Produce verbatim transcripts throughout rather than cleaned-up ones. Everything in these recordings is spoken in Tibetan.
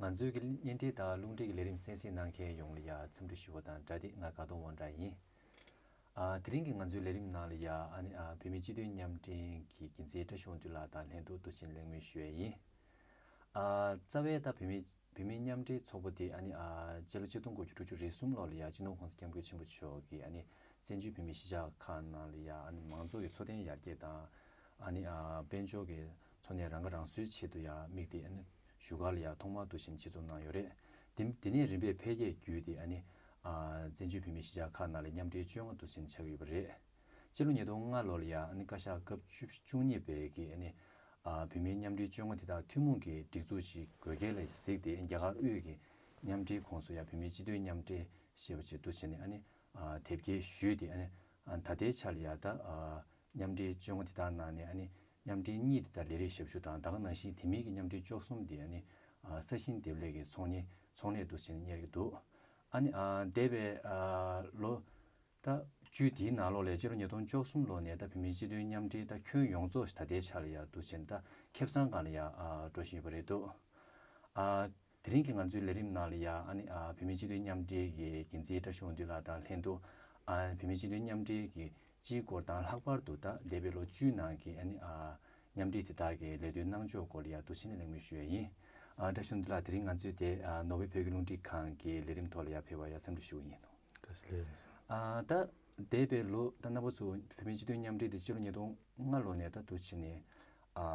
ང་ཚོའི་གི་བརྙན་འཕྲིན་དང་རླུང་འཕྲིན་གྱི་ལས་རིམ་གསན་གཟིགས་གནང་མཁན་ཡོངས་ལ་ཡ་འཚམས་འདྲི་ཞུ་བ་དང་སྦྲགས་ཏེ། ང་དགའ་གདོང་དབང་གྲགས་ཡིན། ཨ། དེ་རིང་གི་ང་ཚོའི་ལས་རིམ་ནང་ལ་ཡ་ཨ་ནི་ཨ་བོད་མིའི་སྤྱི་མཐུན་མཉམ་འབྲེལ་གྱི་འགན་འཛིན་བཀྲ་ཤིས་དབང་འདུས་ལགས་དང་ལྷན་དུ་དུས་ཆེན་གླེང་མོལ་ཞུ་ཡས་ཡིན། ཨ། རྩ་བའི་ད་བོད་མི་བོད་མིའི་མཉམ་འབྲེལ་ཚོགས་པ་དེ་ཨ་ནི་ཨ་སྤྱི་ལོ་ཆིག་སྟོང་དགུ་བརྒྱ་དྲུག་ཅུ་རེ་གསུམ་ལོ་ལ་ཡ་སྤྱི་ནོར་༸གོང་ས་༸སྐྱབས་མགོན་ཆེན་པོ་མཆོག་གིས་ཨ་ནི་བཙན་བྱོལ་བོད་མིའི་གཞིས་ཆགས་ཁག་ནང་ལ་ཡ་ཨ་ནི་མང་ཚོགས་ཀྱི་འཚོ་རྟེན་ཡར་རྒྱས་དང་། ཨ་ནི་ཨ་དཔལ་འབྱོར་གྱི་འཚོ་གནས་རང་ཁ་རང་གསོའི་ཆེད་དུ་ཡ་དམིགས་ཏེ། ཨ་ནི་བཞུགས་སྒར་ལ་ཡ་ཐོག་མར་དུས་ཆེན་ཆེད་འཛོམས་གནང་ཡོད་རེད། དེ་དེ་ནས་རིམ་པས་འཕེལ་རྒྱས་བརྒྱུད་དེ་ཨ་ནི་ཨ་བཙན་བྱོལ་བོད་མིའི་གཞིས་ཆགས་ཁག་ནང་ལ་མཉམ་འབྲེལ་བཅོ་ལྔ་དུས་ཆེན་ཆགས་ཀྱི་ཡོད་པ་རེད། སྤྱི་ལོ་ཉིས་སྟོང་ལྔ་ལོ་ལ་ཡ་ཨ་ནི་བཀའ་ཤག་སྐབས་བཅུ་བཅུ་གཉིས་པའི་གི་ཨ་ནི་ཨ་བོད་མིའི་མཉམ་འབྲེལ་བཅོ་ལྔ་དེ་དག་ཐུན་མོང་གི་སྒྲིག་འཛུགས་ཤིག་དགོས་གལ་ལ་གཟིགས་ཏེ། རྒྱ་གར་དབུས་ཀྱི་མཉམ་འབྲེལ་ཁོངས་སུ་ཡ་བོད་མིའི་སྤྱི་མཐུན་མཉམ་འབྲེལ་ཞེས་པ་ཅིག་དུ་བྱས་ནས་ཨ་ནི་ཨ་དེབ་སྐྱེལ་ཞུས་ཏེ། ཨ་ནི་ཨ་ད་ལྟའི་ཆ་ལ་ཡ་ད་ཨ་མཉམ་འབྲེལ་བཅོ་ལྔ་དེ་དག་ནང་ནས་ཨ་ནི་མཉམ་འབྲེལ་གཉིས་དེ་དག་ལས་རིགས་ཞབས་ཞུ་དང་། ད་ག་ནང་བཞིན་དེ་མིན་གྱི་མཉམ་འབྲེལ་བཅུ་གསུམ་དེ་ཨ་ནི་ཨ་ས་ཞིང་འདེབས་ལས་ཀྱི་ཚོང་ཉེ་ཚོང་ལས་དུ་ཕྱིན་གཉེར་གྱི་འདུག་ཨ་ནི་ཨ་འདས་པའི་ཨ་ལོ་ད་བཅུ་དེའི་ནང་ལོགས་ལ་སྤྱི་ལོ་ཉིས་སྟོང་བཅུ་གསུམ་ལོ་ནས་ད་བོད་མིའི་སྤྱི་མཐུན་མཉམ་འབྲེལ་ད་ཁྱོན་ཡོངས་རྫོགས་ད་ལྟའི་ཆ་ལ་ཡ་དུ་ཕྱིན། ད་ཁེ་བཟང་སྒང་ལ་ཡ་ཨ་འགྲོ་བཞིན་ཡོད་པ་རེད་འདུག་ཨ་དེ་རིང་གི་ང་ཚོའི་ལས་རིམ་ནང་ལ་ཡ་ཨ་ནི་ཨ་བོད་མིའི་སྤྱི་མཐུན་མཉམ་འབྲེལ་གྱི་འགན་འཛིན་བཀྲ་ཤིས་དབང་འདུས་ལགས་དང་ལྷན་དུ། ཨ་བོད་མིའི་སྤྱི་མཐུན་མཉམ་འབྲེལ་གྱི་སྤྱིའི་སྐོར་དང་། ལྷག་པར་དུ་ད་འདས་པའི་ལོ་བཅུའི་ནང་གི་ཨ་ནི་ཨ་མཉམ་འབྲེལ་དེ་དག་གི་ལས་དོན་གནང་ཕྱོགས་སྐོར་ལ་ཡ་དུས་ཆེན་གླེང་མོལ་ཞུ་ཡ་ཡིན། ཨ་བཀྲ་ཤིས་དབང་འདུས་ལགས། དེ་རིང་ང་ཚོའི་དེ་ཨ་ནོར་ཝེ་བོད་ཀྱི་རླུང་འཕྲིན་ཁང་གི་ལས་རིམ་ཐོག་ལ་ཡ་ཕེབས་པར་ཡ་འཚམས་འདྲི་ཞུ་གི་ཡིན། བཀྲ་ཤིས་བདེ་ལེགས། ཨ་ད་འདས་པའི་ལོ་ད་རྣམ་པ་ཚོ་བོད་མིའི་སྤྱི་མཐུན་མཉམ་འབྲེལ་དེ་སྤྱི་ལོ་ཉིས་སྟོང་ལྔ་ལོ་ནས་ད་དུས་ཆེན་ནས་ཨ་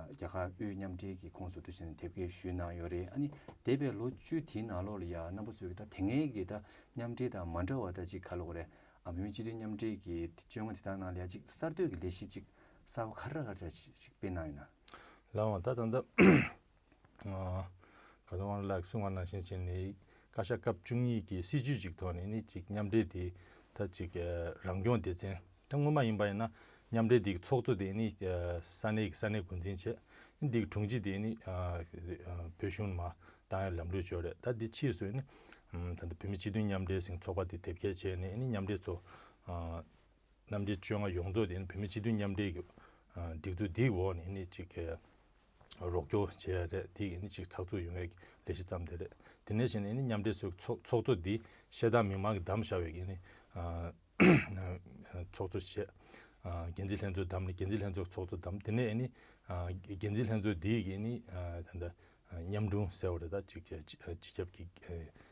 རྒྱ་གར་དབུས་མཉམ་འབྲེལ་གྱི་ཁོངས་སུ་དུས་ཆེན་ནས་དེབ་སྐྱེལ་ཞུས་གནང་ཡོད་རེད། ཨ་ནི་འདས་པའི་ལོ་བཅུ་དེའི་ནང་ལོགས་ལ་ཡ་རྣམ་པ་ཚོས་ཀྱི་ད་དེ་སྔའི་གི་ད་མཉམ་འབྲེལ་དང་མ་འདྲ་བ་ད་ཅིག་ག་རེ་ལབ་དགོས་རེད། ཨ་བོད་མིའི་སྤྱི་མཐུན་མཉམ་འབྲེལ་གྱི་བཅོ་ལྔ་དེ་དག་ནང་ལ་ཡ་ཅིག་གསར་གཏོད་ཀྱི་ལས་གཞི་ཅིག་གསར་པ་ག་རེ་ག་རེ་ཞིག་སྤེལ་གནང་ཡོད་ན། ལགས་འོང་། ད་ད་ལྟ་ཨ་ག་ཚོད་དབང་ལགས་གསུངས་པ་ནང་བཞིན་བྱས་ནས། བཀའ་ཤག་སྐབས་བཅུ་གཉིས་ཀྱི་སྲིད་བྱུས་ཅིག་ཐོག་ནས་ནི་ཅིག་མཉམ་འབྲེལ་དེ་ད་ཅིག་ཨ་རང་སྐྱོང་སྡེ་ཚན། ད་སྔོན་མ་ཡིན་པ་ཡིན་ན་མཉམ་འབྲེལ་དེའི་ཚོགས་གཙོ་དེ་ནི་ཨ་ས་གནས་ཀྱི་ས་གནས་འགོ་འཛིན་བྱས། འདིའི་དྲུང་ཆེ་དེ་ནི་ཨ་བོད་གཞུང་མར་བཏང་ཡ་ལམ་ལུགས་ཅིག་ཡོད་རེད། ད་འདི་ཕྱིས་སུ་ནི་ཨམ་ད་ལྟ་བོད་མི་སྤྱི་མཐུན་མཉམ་འབྲེལ་ཟེར་ཚོགས་པ་དེ་དེབ་སྐྱེལ་བྱས་ནས་ནི་མཉམ་འབྲེལ་ཚོ་ཨ་མཉམ་འབྲེལ་བཅོ་ལྔ་ཡོངས་རྫོགས་དེ་ནི་བོད་མི་སྤྱི་མཐུན་མཉམ་འབྲེལ་གྱི་ཨ་སྒྲིག་འཛུགས་འདིའི་འོག་ནས་ནི་ཅིག་གི་རོགས་སྐྱོར་བྱེད་ཡ་རེད། དེ་ནི་ཅིག་ཚགས་ཚུད་ཡོང་ཡའི་ལས་གཞི་བརྩམས་དེ་རེད། དེ་ནས་བྱས་ནས་ནི་མཉམ་འབྲེལ་ཚོགས་ཚོགས་གཙོ་འདི་ཤེས་དག་མི་མང་གིས་བདམས་བཞག་པའི་གི་ནི་ཨ་ཚོགས་གཙོ་བྱས། ཨ་འགན་འཛིན་ལྷན་ཚོགས་བདམས་ནས་འགན་འཛིན་ལྷན་ཚོགས་ཚོགས་གཙོ་བདམས། དེ་ནས་ནི་ཨ་འགན་འཛིན་ལྷན་ཚོགས་འདིའི་གི་ནི་ཨ་ད་ལྟ་མཉམ་དྲུང་ཟེར་བ་རེད། ད་ཅིག་སྤྱི་ཁྱབ་ཀྱི་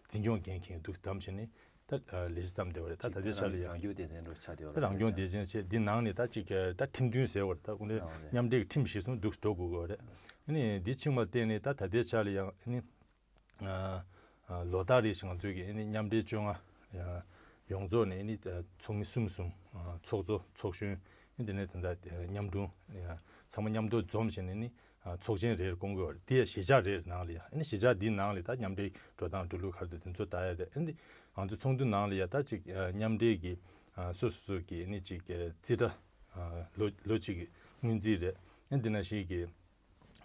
འཛིན་སྐྱོང་འགན་འཁྱེར་འདུག་བདམས་བྱས་ནས་ད་ལས་གཞི་བརྩམས་བསྡད་པ་རེད། ད་ད་ལྟའི་ཆ་ལ་ཡང་རང་སྐྱོང་སྡེ་ཚན་འདྲ་ཆགས་བསྡད་པ་རེད། རང་སྐྱོང་སྡེ་ཚན་བྱས། འདི་ནང་ནས་ད་ཅིག་ད་ཁྲིམས་མཐུན་ཟེར་བ་རེད། ད་དངོས་གནས་མཉམ་འབྲེལ་གྱི་ཁྲིམས་གཞིར་བཟུང་འདུག་འགྲོ་དགོས་ཀྱི་རེད། ཨ་ནི་འདི་ཕྱིན་པ་བརྟེན་ནས་ད་ད་ལྟའི་ཆ་ལ་ཡང་ཨ་ནི་ཨ་ཨ་ལོ་ལྟར་རེ་བཞིན་ང་ཚོའི་གི་ཨ་ནི་མཉམ་འབྲེལ་བཅོ་ལྔ་ཡོངས་རྫོགས་ནས་ཨ་ནི་ཚོགས་མི་གསུམ་གསུམ། ཚོགས་གཙོ་ཚོགས་གཞོན། ཨ་ནི་དེ་ནས་ད་ལྟ་མཉམ་དྲུང་ཚང་མ་མཉམ་དུ་འཛོམས་བྱས་ནས་ནི་ཚོགས་ཆེན་རེ་རེ་བསྐོང་གི་ཡོད་རེད། དེ་ཡང་གཞིས་ཆགས་རེ་རེ་ནང་ལ་ཡ། ཨ་ནི་གཞིས་ཆགས་འདིའི་ནང་ལ་ད་མཉམ་འབྲེལ་འགྲོ་སྟངས་འགྲོ་ལུགས་ག་རེ་འདུག་དེ་ཚོ་ལྟ་ཡ་རེད། ཨ་ནི་ང་ཚོའི་ཚོགས་འདུ་ནང་ལ་ཡ་ད་ཅིག་མཉམ་འབྲེལ་གྱི་སོ་སོ་སོ་གི་ཨ་ནི་ཅིག་རྩིས་ཁྲ་ལོ་ལོ་གཅིག་གི་སྔོན་རྩིས་རེད། ཨ་ནི་དེ་ནང་བཞིན་གྱི་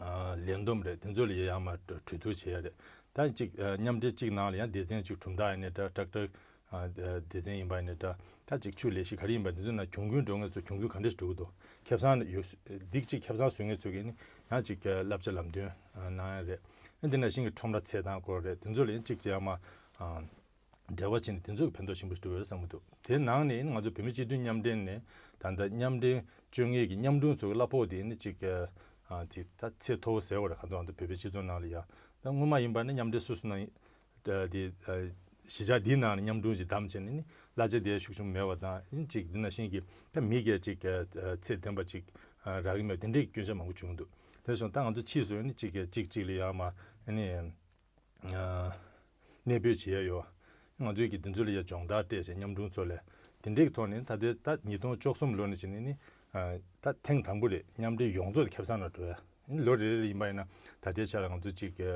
ཨ་ལས་བསྡོམས་རེད། དེ་ཚོ་ལ་ཡ་ཡར་མར་གྲོས་བསྡུར་བྱེད་ཡ་རེད། ད་ཅིག་ཨ་མཉམ་འབྲེལ་གཅིག་ནང་ལ་ཡང་སྡེ་ཚན་གཅིག་གྲུབ་མཐའ་ཡིན་ནའི་འདྲ། ཊག་ཊག་ཨ་སྡེ་ཚན་ཡིན་པ་ཡིན་ནའི་འདྲ། ད་ཅིག་ཆུ་ལས་གཞི་ག་རེ་ཡིན་པ་འདི་ཚོ་ནང་གྱོང་གུན་འགྲོ་མཁན་ཚོ་གྱོང་གུན་ག་འདྲས་འགྲོ་གི་འདུག་ཁེ་བཟང་ཡོད། སྡིག་ཅིག་ཁེ་བཟང་བཟོ་མཁན་ཚོ་གིས་ནི་ཡང་ཅིག་བསླབ་བྱ་ལམ་སྟོན་གནང་ཡ་རེད། ཨ་འདི་ནང་བཞིན་གྱི་ཁྲོམ་ར་ཚད་དང་སྐོར་རེད། དེ་ཚོ་ལ་ཡང་ཅིག་ཅིག་ཡར་མར་ཨ་འབྲེལ་བ་བྱས་ནས་དེ་ཚོ་གི་ཕན་ཐོགས་ཆེན་པོ་ཞིག་འགྲོ་གི་རེད་བསམ་གྱི་འདུག་དེ་ནང་ནས་ང་ཚོ་བོད་མི་སྤྱི་མཐུན་མཉམ་འབྲེལ་ནས་ད་ལྟ་མཉམ་འབྲེལ་བཅོ་ལྔའི་གི་མཉམ་དྲུང་ཚོ་གི་གླ་ཕོགས་དེ་ནི་ཅིག་ཨ་དེ་ད་ཚད་མཐོ་པོ་ཟེར་བ་རེད། ག་དུས་ང་ཚོ་བོད་པའི་སྤྱི་ཚོགས་ནང་ལ་ཡ། ད་སྔོན་མ་ཡིན་པ་ནི་མཉམ་འབྲེལ་སོ་སོ་ནང་ཨ་དེ་ཨ་གཞིས་ཆགས་འདིའི་ནང་ནས་མཉམ་དྲུང་ཅིག་བདམས་བྱས་ནས་ནི་གླ་ཆ་དེ་ཤུགས་ཆེན་པོ་མེད་པ་དང་། ཨ་ནི་ཅིག་འདི་ནང་བཞིན་གྱི་ད་མི་སྒེར་ཅིག་ཨ་ཚད་ལྡན་པ་ཅིག་ཨ་རག་གི་མེད་པ་དེ་འདྲའི་སྐྱོན་ཆ་མང་པོ་བྱུང་འདུག་དེ་སོང་ད་ང་ཚོ་ཕྱིས་སུ་ནི་ཅིག་གཅིག་གཅིག་ལ་ཡར་མར་ཨ་ནི་ཨ་གནས་སྤོས་བྱེད་ཡ་ཡོད། ང་ཚོས་ཀྱི་དེ་ཚོ་ལ་ཡ་སྦྱོང་བརྡར་སྤྲད་བྱས་མཉམ་དྲུང་ཚོ་ལ་དེ་འདྲའི་ཐོག་ནས་ད་ལྟའི་ད་ཉིས་སྟོང་བཅུ་གསུམ་ལོ་ནས་བྱས་ནས་ནི་ཨ་ད་ཐེངས་དང་པོ་རེད། མཉམ་འབྲེལ་ཡོངས་རྫོགས་ཁེ་བཟང་ལ་འགྲོ་ཡ། ལོ་རེ་རེ་ཡིན་པ་ཡིན་ན་ད་ལྟའི་ཆ་ལ་ང་ཚོ་གཅིག་གི་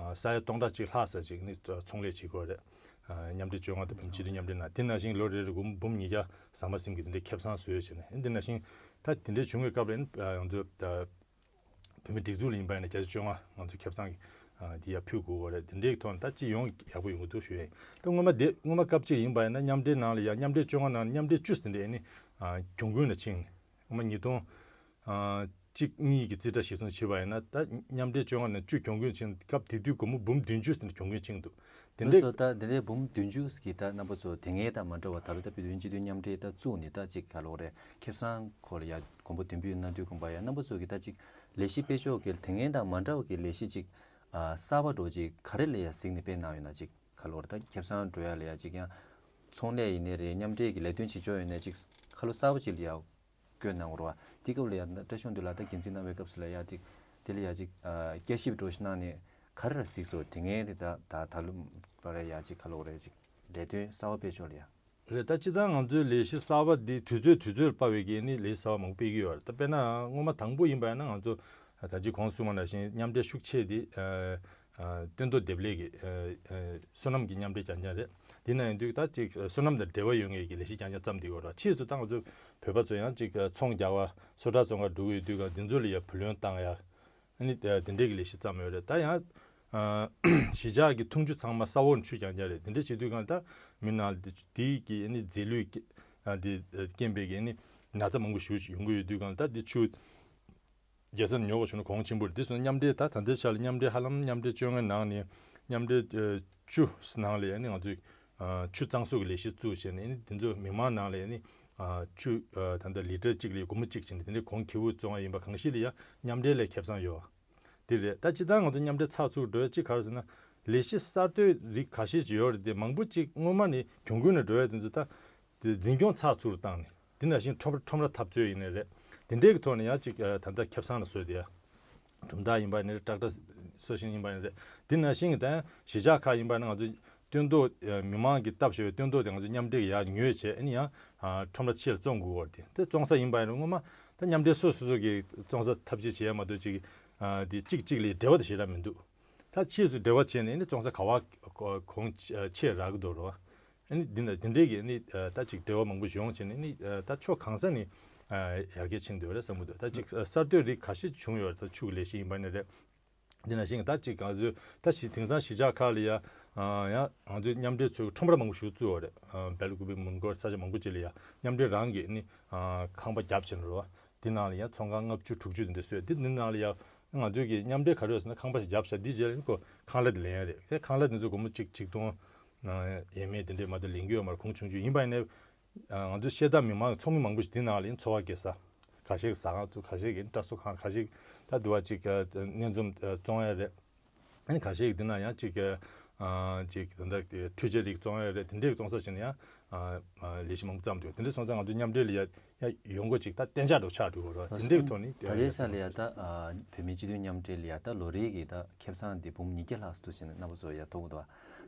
ཨ་ས་ཡ་སྟོང་ཕྲག་གཅིག་ལྷག་ཙམ་ཅིག་ནི་ཚོང་ལས་བྱེད་དགོས་རེད། ཨ་མཉམ་འབྲེལ་བཅོ་ལྔ་དང་བོད་མི་སྤྱི་མཐུན་མཉམ་འབྲེལ་ནང་། དེ་ནང་བཞིན་ལོ་རེ་རེ་སྒོར་མོ་འབུམ་ཉིས་བརྒྱ་ཟ་མ་ཟིན་གྱི་དེ་འདྲའི་ཁེ་བཟང་བཟོས་བྱས་ནས། ཨ་དེ་ནང་བཞིན་ད་དེ་འདྲའི་བྱུང་བའི་སྐབས་ལ་ནི་ཨ་ང་ཚོ་ད་བོད་མི་སྒྲིག་འཛུགས་ལ་ཡིན་པ་ཡིན་ན་བརྒྱ་ཆ་བཅོ་ལྔ་ང་ཚོ་ཁེ་བཟང་གི་ཨ་དེ་ཡར་ཕུལ་དགོས་པ་རེད། དེ་འདྲའི་ཐོག་ནས་ད་སྤྱི་ཡོངས་ཡག་པོ་ཡོང་གི་འདུག་ཞུ་ཡ་ཡིན། ད་སྔོན་མ་དེ་སྔོན་མ་སྐབས་གཅིག་ཡིན་པ་ཡིན་ན་མཉམ་འབྲེལ་ནང་ལ་ཡ་མཉམ་འབྲེལ་བཅོ་ལྔ་ནང་མཉམ་འབྲེལ་བཅུ་ཙམ་དེ་འདྲ་ནི་ཨ་གྱོང་གུན་ལ་ཕྱིན། སྔོན་མ་ཉིས་སྟོང་ཨ་ གཅིག་གཉིས་ཀྱི་རྩིས་ཁྲ་གཞིར་བཟུང་བྱས་པ་ཡིན་ན། ད་མཉམ་འབྲེལ་བཅོ་ལྔ་ནས་བཅུ་གྱོང་གུན་ཕྱིན། སྐབས་དེ་དུས་སྒོར་མོ་འབུམ་བདུན་ཅུ་ཙམ་གྱོང་གུན་ཕྱིན་འདུག་དེ་ལགས་འདྲ། སོ། ད་དེ་འདྲའི་འབུམ་བདུན་ཅུ་ཙམ་གྱི་ད་རྣམ་པ་ཚོ་དེ་སྔའི་དང་མ་འདྲ་བ། ད་ལོ་ད་བོད་དོན་སྤྱི་མཐུན་མཉམ་འབྲེལ་ད་བཙུགས་ནས་ད་ཅིག་ག་ལབ་དགོས་རེད། ཁེ་བཟང་སྐོར་ལ་ཡ་གོང་བུ་དོན་འབུལ་གནང་དུས་སྒང་ལ་ཡ་རྣམ་པ་ཚོ་གི་ད་ཅིག་ལས་གཞི་སྤེལ་ཕྱོགས་ཀྱི་དེ་སྔའི་དང་མ་འདྲ་བ་གི་ལས་གཞི་ཅིག་ཨ་གསར་པ་འདྲ་ཅིག་ག་རེ་ལ་ཡ་གཟིགས་ནས་སྤེལ་གནང་ཡོད་ན། ཅིག་ག་ལབ་དགོས་རེད། ད་ཁེ་བཟང་སྤྲོད་ཡ་ལ་ཡ་ཅིག་ཡང་ཚོང་ལས་ཡིན་ནའི་རེད། མཉམ་འབྲེལ་གྱི་ལས་དོན་བྱེད་ཕྱོགས་ཡིན་ནའི་ཅིག་ཁ་ལོ་གསར་པ་ཅིག་ལ་ཡ་བསྐྱོད་གནང་དགོས་རེད་བ། དེ་སྐབས་ལ་ཡ་ད་བཀྲ་ཤིས་དོན་ལགས་ད་འགན་འཛིན་གནང་བའི་སྐབས་སུ་ལ་ཡ་ཅིག་དེ་ལ་ཡ་ཅིག་ཨ་བསྐྱར་ཞིབ་འདྲ་ཞིག་གནང་ནས་ག་རེ་ལ་གཟིགས་སོང་། དེ་སྔའི་དེ་ད་ད་ད་ལོ་བར་ཡ་ཅིག་ག་ལབ་དགོས་རེད། ཅིག་ལས་དོན་གསར་པ་སྤེལ་ཕྱོགས་ལ་ཡ། རེད། ད་སྤྱིར་བཏང་ང་ཚོའི་ལས་གཞི་གསར་པ་འདི་དུས་ཚོད་དུས་ཚོད་ལ་དཔག་པའི་གི་ནི་ལས་གཞི་གསར་པ་མང་པོ་སྤེལ་གྱི་ཡོད་རེད། ད་དཔེར་ན་སྔོན་མ་དང་པོ་ཡིན་པ་ཡིན་ན་ང་ཚོ་ད་ཅི་གོང་གསུངས་པ་ནང་བཞིན་མཉམ་འབྲེལ་ཤུགས་ཆེ་འདི་ཨ་ཨ་སྟོན་ཐོག་འདེབས་ལས་ཀྱི་ཨ་ཨ་སོ་ནམ་གྱི་མཉམ་འབྲེལ་རྐྱང་རྐྱང་རེད། དེ་ན་ཡིན་དུས་ད་ཅིག་སོ་ནམ་དང་འབྲེལ་བ་ཡོད་མཁན་གྱི་ལས་གཞི་རྐྱང་རྐྱང་བརྩམས་བསྡད་ཡོད་རེད། ཕྱིས་སུ་ད་ང་ཚོ་བོད་པ་ཚོ་ཡང་ཅིག་ཚོང་རྒྱག་པ་སོ་ཊར་བཙོང་ག་འགྲོ་གི་ཡོད་དུས་ག་འདི་ཚོ་ལ་ཡ་བུ་ལོན་བཏང་ཡ། ཨ་ནི་དེ་འདྲའི་གི་ལས་གཞི་བརྩམས་ཡོད་རེད། ད་ཡང་ཨ་གཞིས་ཆགས་ཀྱི་འཐུང་ཆུ་ཚང་མ་ས་འོག་ནས་ཆུ་རྐྱང་རྐྱང་རེད། དེ་འདྲ་བྱེད་དུས་གང་ལ་ད་མི་ནང་དེ་དེའི་གི་ཨ་ནི་རྫས་ལུད་ཀྱི་ཨ་དེ་རྐྱེན་པས་གི་ཨ་ནི་ན་ཚ་མང་པོ་ཞིག་ཡོང་གི་ཡོད་དུས་གང་ལ་ད་དེ་ཆུ་རྒྱལ་ས་ནས་ཉོ་དགོས་བྱུང་ན་གོང་ཆེན་པོ་རེད། དེ་སོང་མཉམ་འབྲེལ་ད་ད་ལྟའི་ཆ་ལ་མཉམ་འབྲེལ་ཧ་ལམ་མཉམ་འབྲེལ་བཅོ་ལྔ་ནང་ནས་མཉམ་འབྲེལ་ཨ་བཅུ་ནང་ལ་ཨ་ནི་ང་ཚོས་ཨ་ཆུ་གཙང་བཟོ་གི་ལས་གཞི་བཙུགས་བྱས་ནས། ཨ་ནི་དེ་ཚོ་མི་མང་ནང་ལ་ཨ་ནི་ཨ་ཆུ་ཨ་ད་ལྟ་ལི་ཊར་གཅིག་ལ་སྒོར་མོ་གཅིག་བྱས་ནས་དེ་འདྲའི་གོང་ཁེ་པོ་བཙོང་ཡ་ཡིན་པ་གང་ཞིག་ལ་ཡང་མཉམ་འབྲེལ་ལ་ཁེ་བཟང་ཡོད་པ་དེ་རེད། ད་སྤྱིར་བཏང་ང་ཚོ་མཉམ་འབྲེལ་ཚགས་ཚུད་འགྲོ་ཡ་གཅིག་ག་རེ་ཟེར་ན། ལས་གཞི་གསར་གཏོད་རིགས་ཁ་ཤས་ཅིག་ཡོད་རེད་དེ། མང་པོ་ཅིག་སྔོན་མ་ནས་གྱོང་གུན་ནས་འགྲོ་ཡ་དེ་ཚོ་ད་དེ་འཛིན་སྐྱོང་ཚགས་ཚུད་བཏང་ནས། དེ་ནང་བཞིན་ཁྲོམ་ཁྲོམ་ར་འཐབ་རྩོད་ཡིན་ནའི་རེད། དེ་འདྲའི་གི་ཐོག་ནས་ཡང་ཅིག་ཨ་ད་ལྟ་ཁེ་བཟང་ལ་བཟོས་ཏེ་ཡ། གྲུབ་མཐའ་ཡིན་པ་ནི་རེད། ཊེག་ཊར་སོ་བཞིན་ཡིན་པ་ནི་རེད། དེ་ནང་བཞིན་གྱི་ད་ཡང་གཞིས་ཆགས་ཁག་ཡིན་པ་ནི་ང་ཚོ་སྟོན་ཐོག་ཨ་མི་མང་གིས་བཏབ་བཞག་པའི་སྟོན་ཐོག་དེ་ང་ཚོ་མཉམ་འབྲེལ་གྱིས་ཡར་ཉོས་བྱས། ཨ་ནི་ཡང་ཨ་ཁྲོམ་ར་ཕྱི་ལ་བཙོང་དགོས་པ་དེ་དེ་བཙོང་ས་ཡིན་པ་ནི་སྔོན་མ་ད་མཉམ་འབྲེལ་སོ་སོ་སོ་གི་བཙོང་ས་ཐབས་ཤེས་བྱས་མ་གཏོགས་ཅིག་ཨ་དེ་གཅིག་གཅིག་ལ་འབྲེལ་བ་དེ་ཞེ་དྲག་མི་འདུག་ད་ཕྱིས་སུ་འབྲེལ་བ་བྱས་ནས་ནི་བཙོང་ས་ག་བ་གོང་ཆེ་རག་གི་འདུག་རོ། ཨ་ནི་འདི་འདྲ་འདི་འདྲའི་གི་ནི་ཨ་ད་ཅིག་འབྲེལ་བ་མང་པོ་ཡོང་བྱས་ནས་ནི་ཨ་ད་ཕྱོགས་གང་ས་ནས་ཨ་ཡར་རྒྱས་ཕྱིན་འདུག་རེད་བསམ་གི་འདུག་ད་ཅིག་ཨ་གསར་གཏོད་རིགས་ཁ་ཤས་བྱུང་ཡོད་རེད། ད་ཆུ་གི་ལས་གཞི་ཡིན་པ་ནི་རེད། འདི་ནང་བཞིན་ད་ཅིག་ང་ཚོས་ད་གཞི་དེང་སང་གཞིས་ཆགས་ཁག་ལ་ཡ་ཨ་ཡང་ང་ཚོས་མཉམ་འབྲེལ་ཚོས་ཁྲོམ་ར་མང་པོ་ཞིག་བཙུགས་ཡོད་རེད། ཨ་སྦེལ་ཀོབ་པི་མོན་གྷོ་ས་ཆ་མང་པོ་ཅིག་ལ་ཡ་མཉམ་འབྲེལ་རང་གི་ནི་ཨ་ཁང་པ་བརྒྱབ་བྱས་ནས་རོ། འདི་ནང་ལ་ཡང་ཚོང་ཁང་ལྔ་བཅུ་དྲུག་ཅུ་དེ་འདྲ་བཟོས། འདི་འདི་ནང་ལ་ཡང་ང་ཚོས་ཀྱི་མཉམ་འབྲེལ་ག་རེ་ཡོད་ཟེར་ན། ཁང་པ་ཞིག་བརྒྱབ་བཞག་འདི་རྗེས་ལ་ཁོ་ཁང་གླ་དེ་ལེན་ཡ་རེད། དེ་ཁང་གླ་དེ་ཚོ་སྒོར་མོ་གཅིག་ཆིག་སྟོང་ཡས་མས་དེ་འདྲས་མ་གཏོགས་ལེན་གྱི་ཡོད་མ་རེད། གོང་ཆུང་ཆུང་ཡིན་པ་ཡིན་ནའི་ང་ཚོའི་ཤེལ་དཀར་མི་མང་གི་ཚོགས་མི་མང་པོ་ཞིག་འདི་ནང་ལ་ཡིན། འཚོ་བ་སྐྱེལ་ས་ཁ་ཤས་ཀྱི་ཟ་ཁང་བཙུགས། ཁ་ཤས་ཀྱི་བཀྲ་གསོ་ཁང་། ཁ་ཤས་ཀྱི་ད་དུ་བ་ཅིག་གནས་འཛོམས་བཙོང་ཡ་རེད། ཨ་ནི་ཁ་ཤས་ཀྱིས་འདི་ན་ཡང་ཅིག་ཨ་ཅིག་ད་ལྟ་འཕྲུལ་ཆས་རིགས་བཙོང་ཡ་རེད། དེ་འདྲས་བཙོང་ས་ཞིག་ནས་ཡང་ཨ་ཨ་ལས་གཞི་མང་པོ་བརྩམས་འདུག་དེ་འདྲས་སོང་ཙང་ང་ཚོ་མཉམ་འབྲེལ་ལ་ཡ་ཡ་ཡོང་སྒོ་ཅིག་ད་གཏན་འཇགས་འདྲ་ཆགས་འགྲོ་གི་རེད། དེ་འདྲས་ཐོག་ནས་ད་ལྟའི་ཆ་ལ་ཡ་ད་ཨ་བོད་མིའི་སྤྱི་མཐུན་མཉམ་འབྲེལ་ལ་ཡ་ད་ལོ་རེའི་གི་ད་ཁེ་བཟང་འདི་འབུམ་ཉིས་བརྒྱ་ལྷག་ཙམ་ཞིག་ནས་རྣམ་པ་ཚོ་ཡ་ཐོབ་གི་འདུག་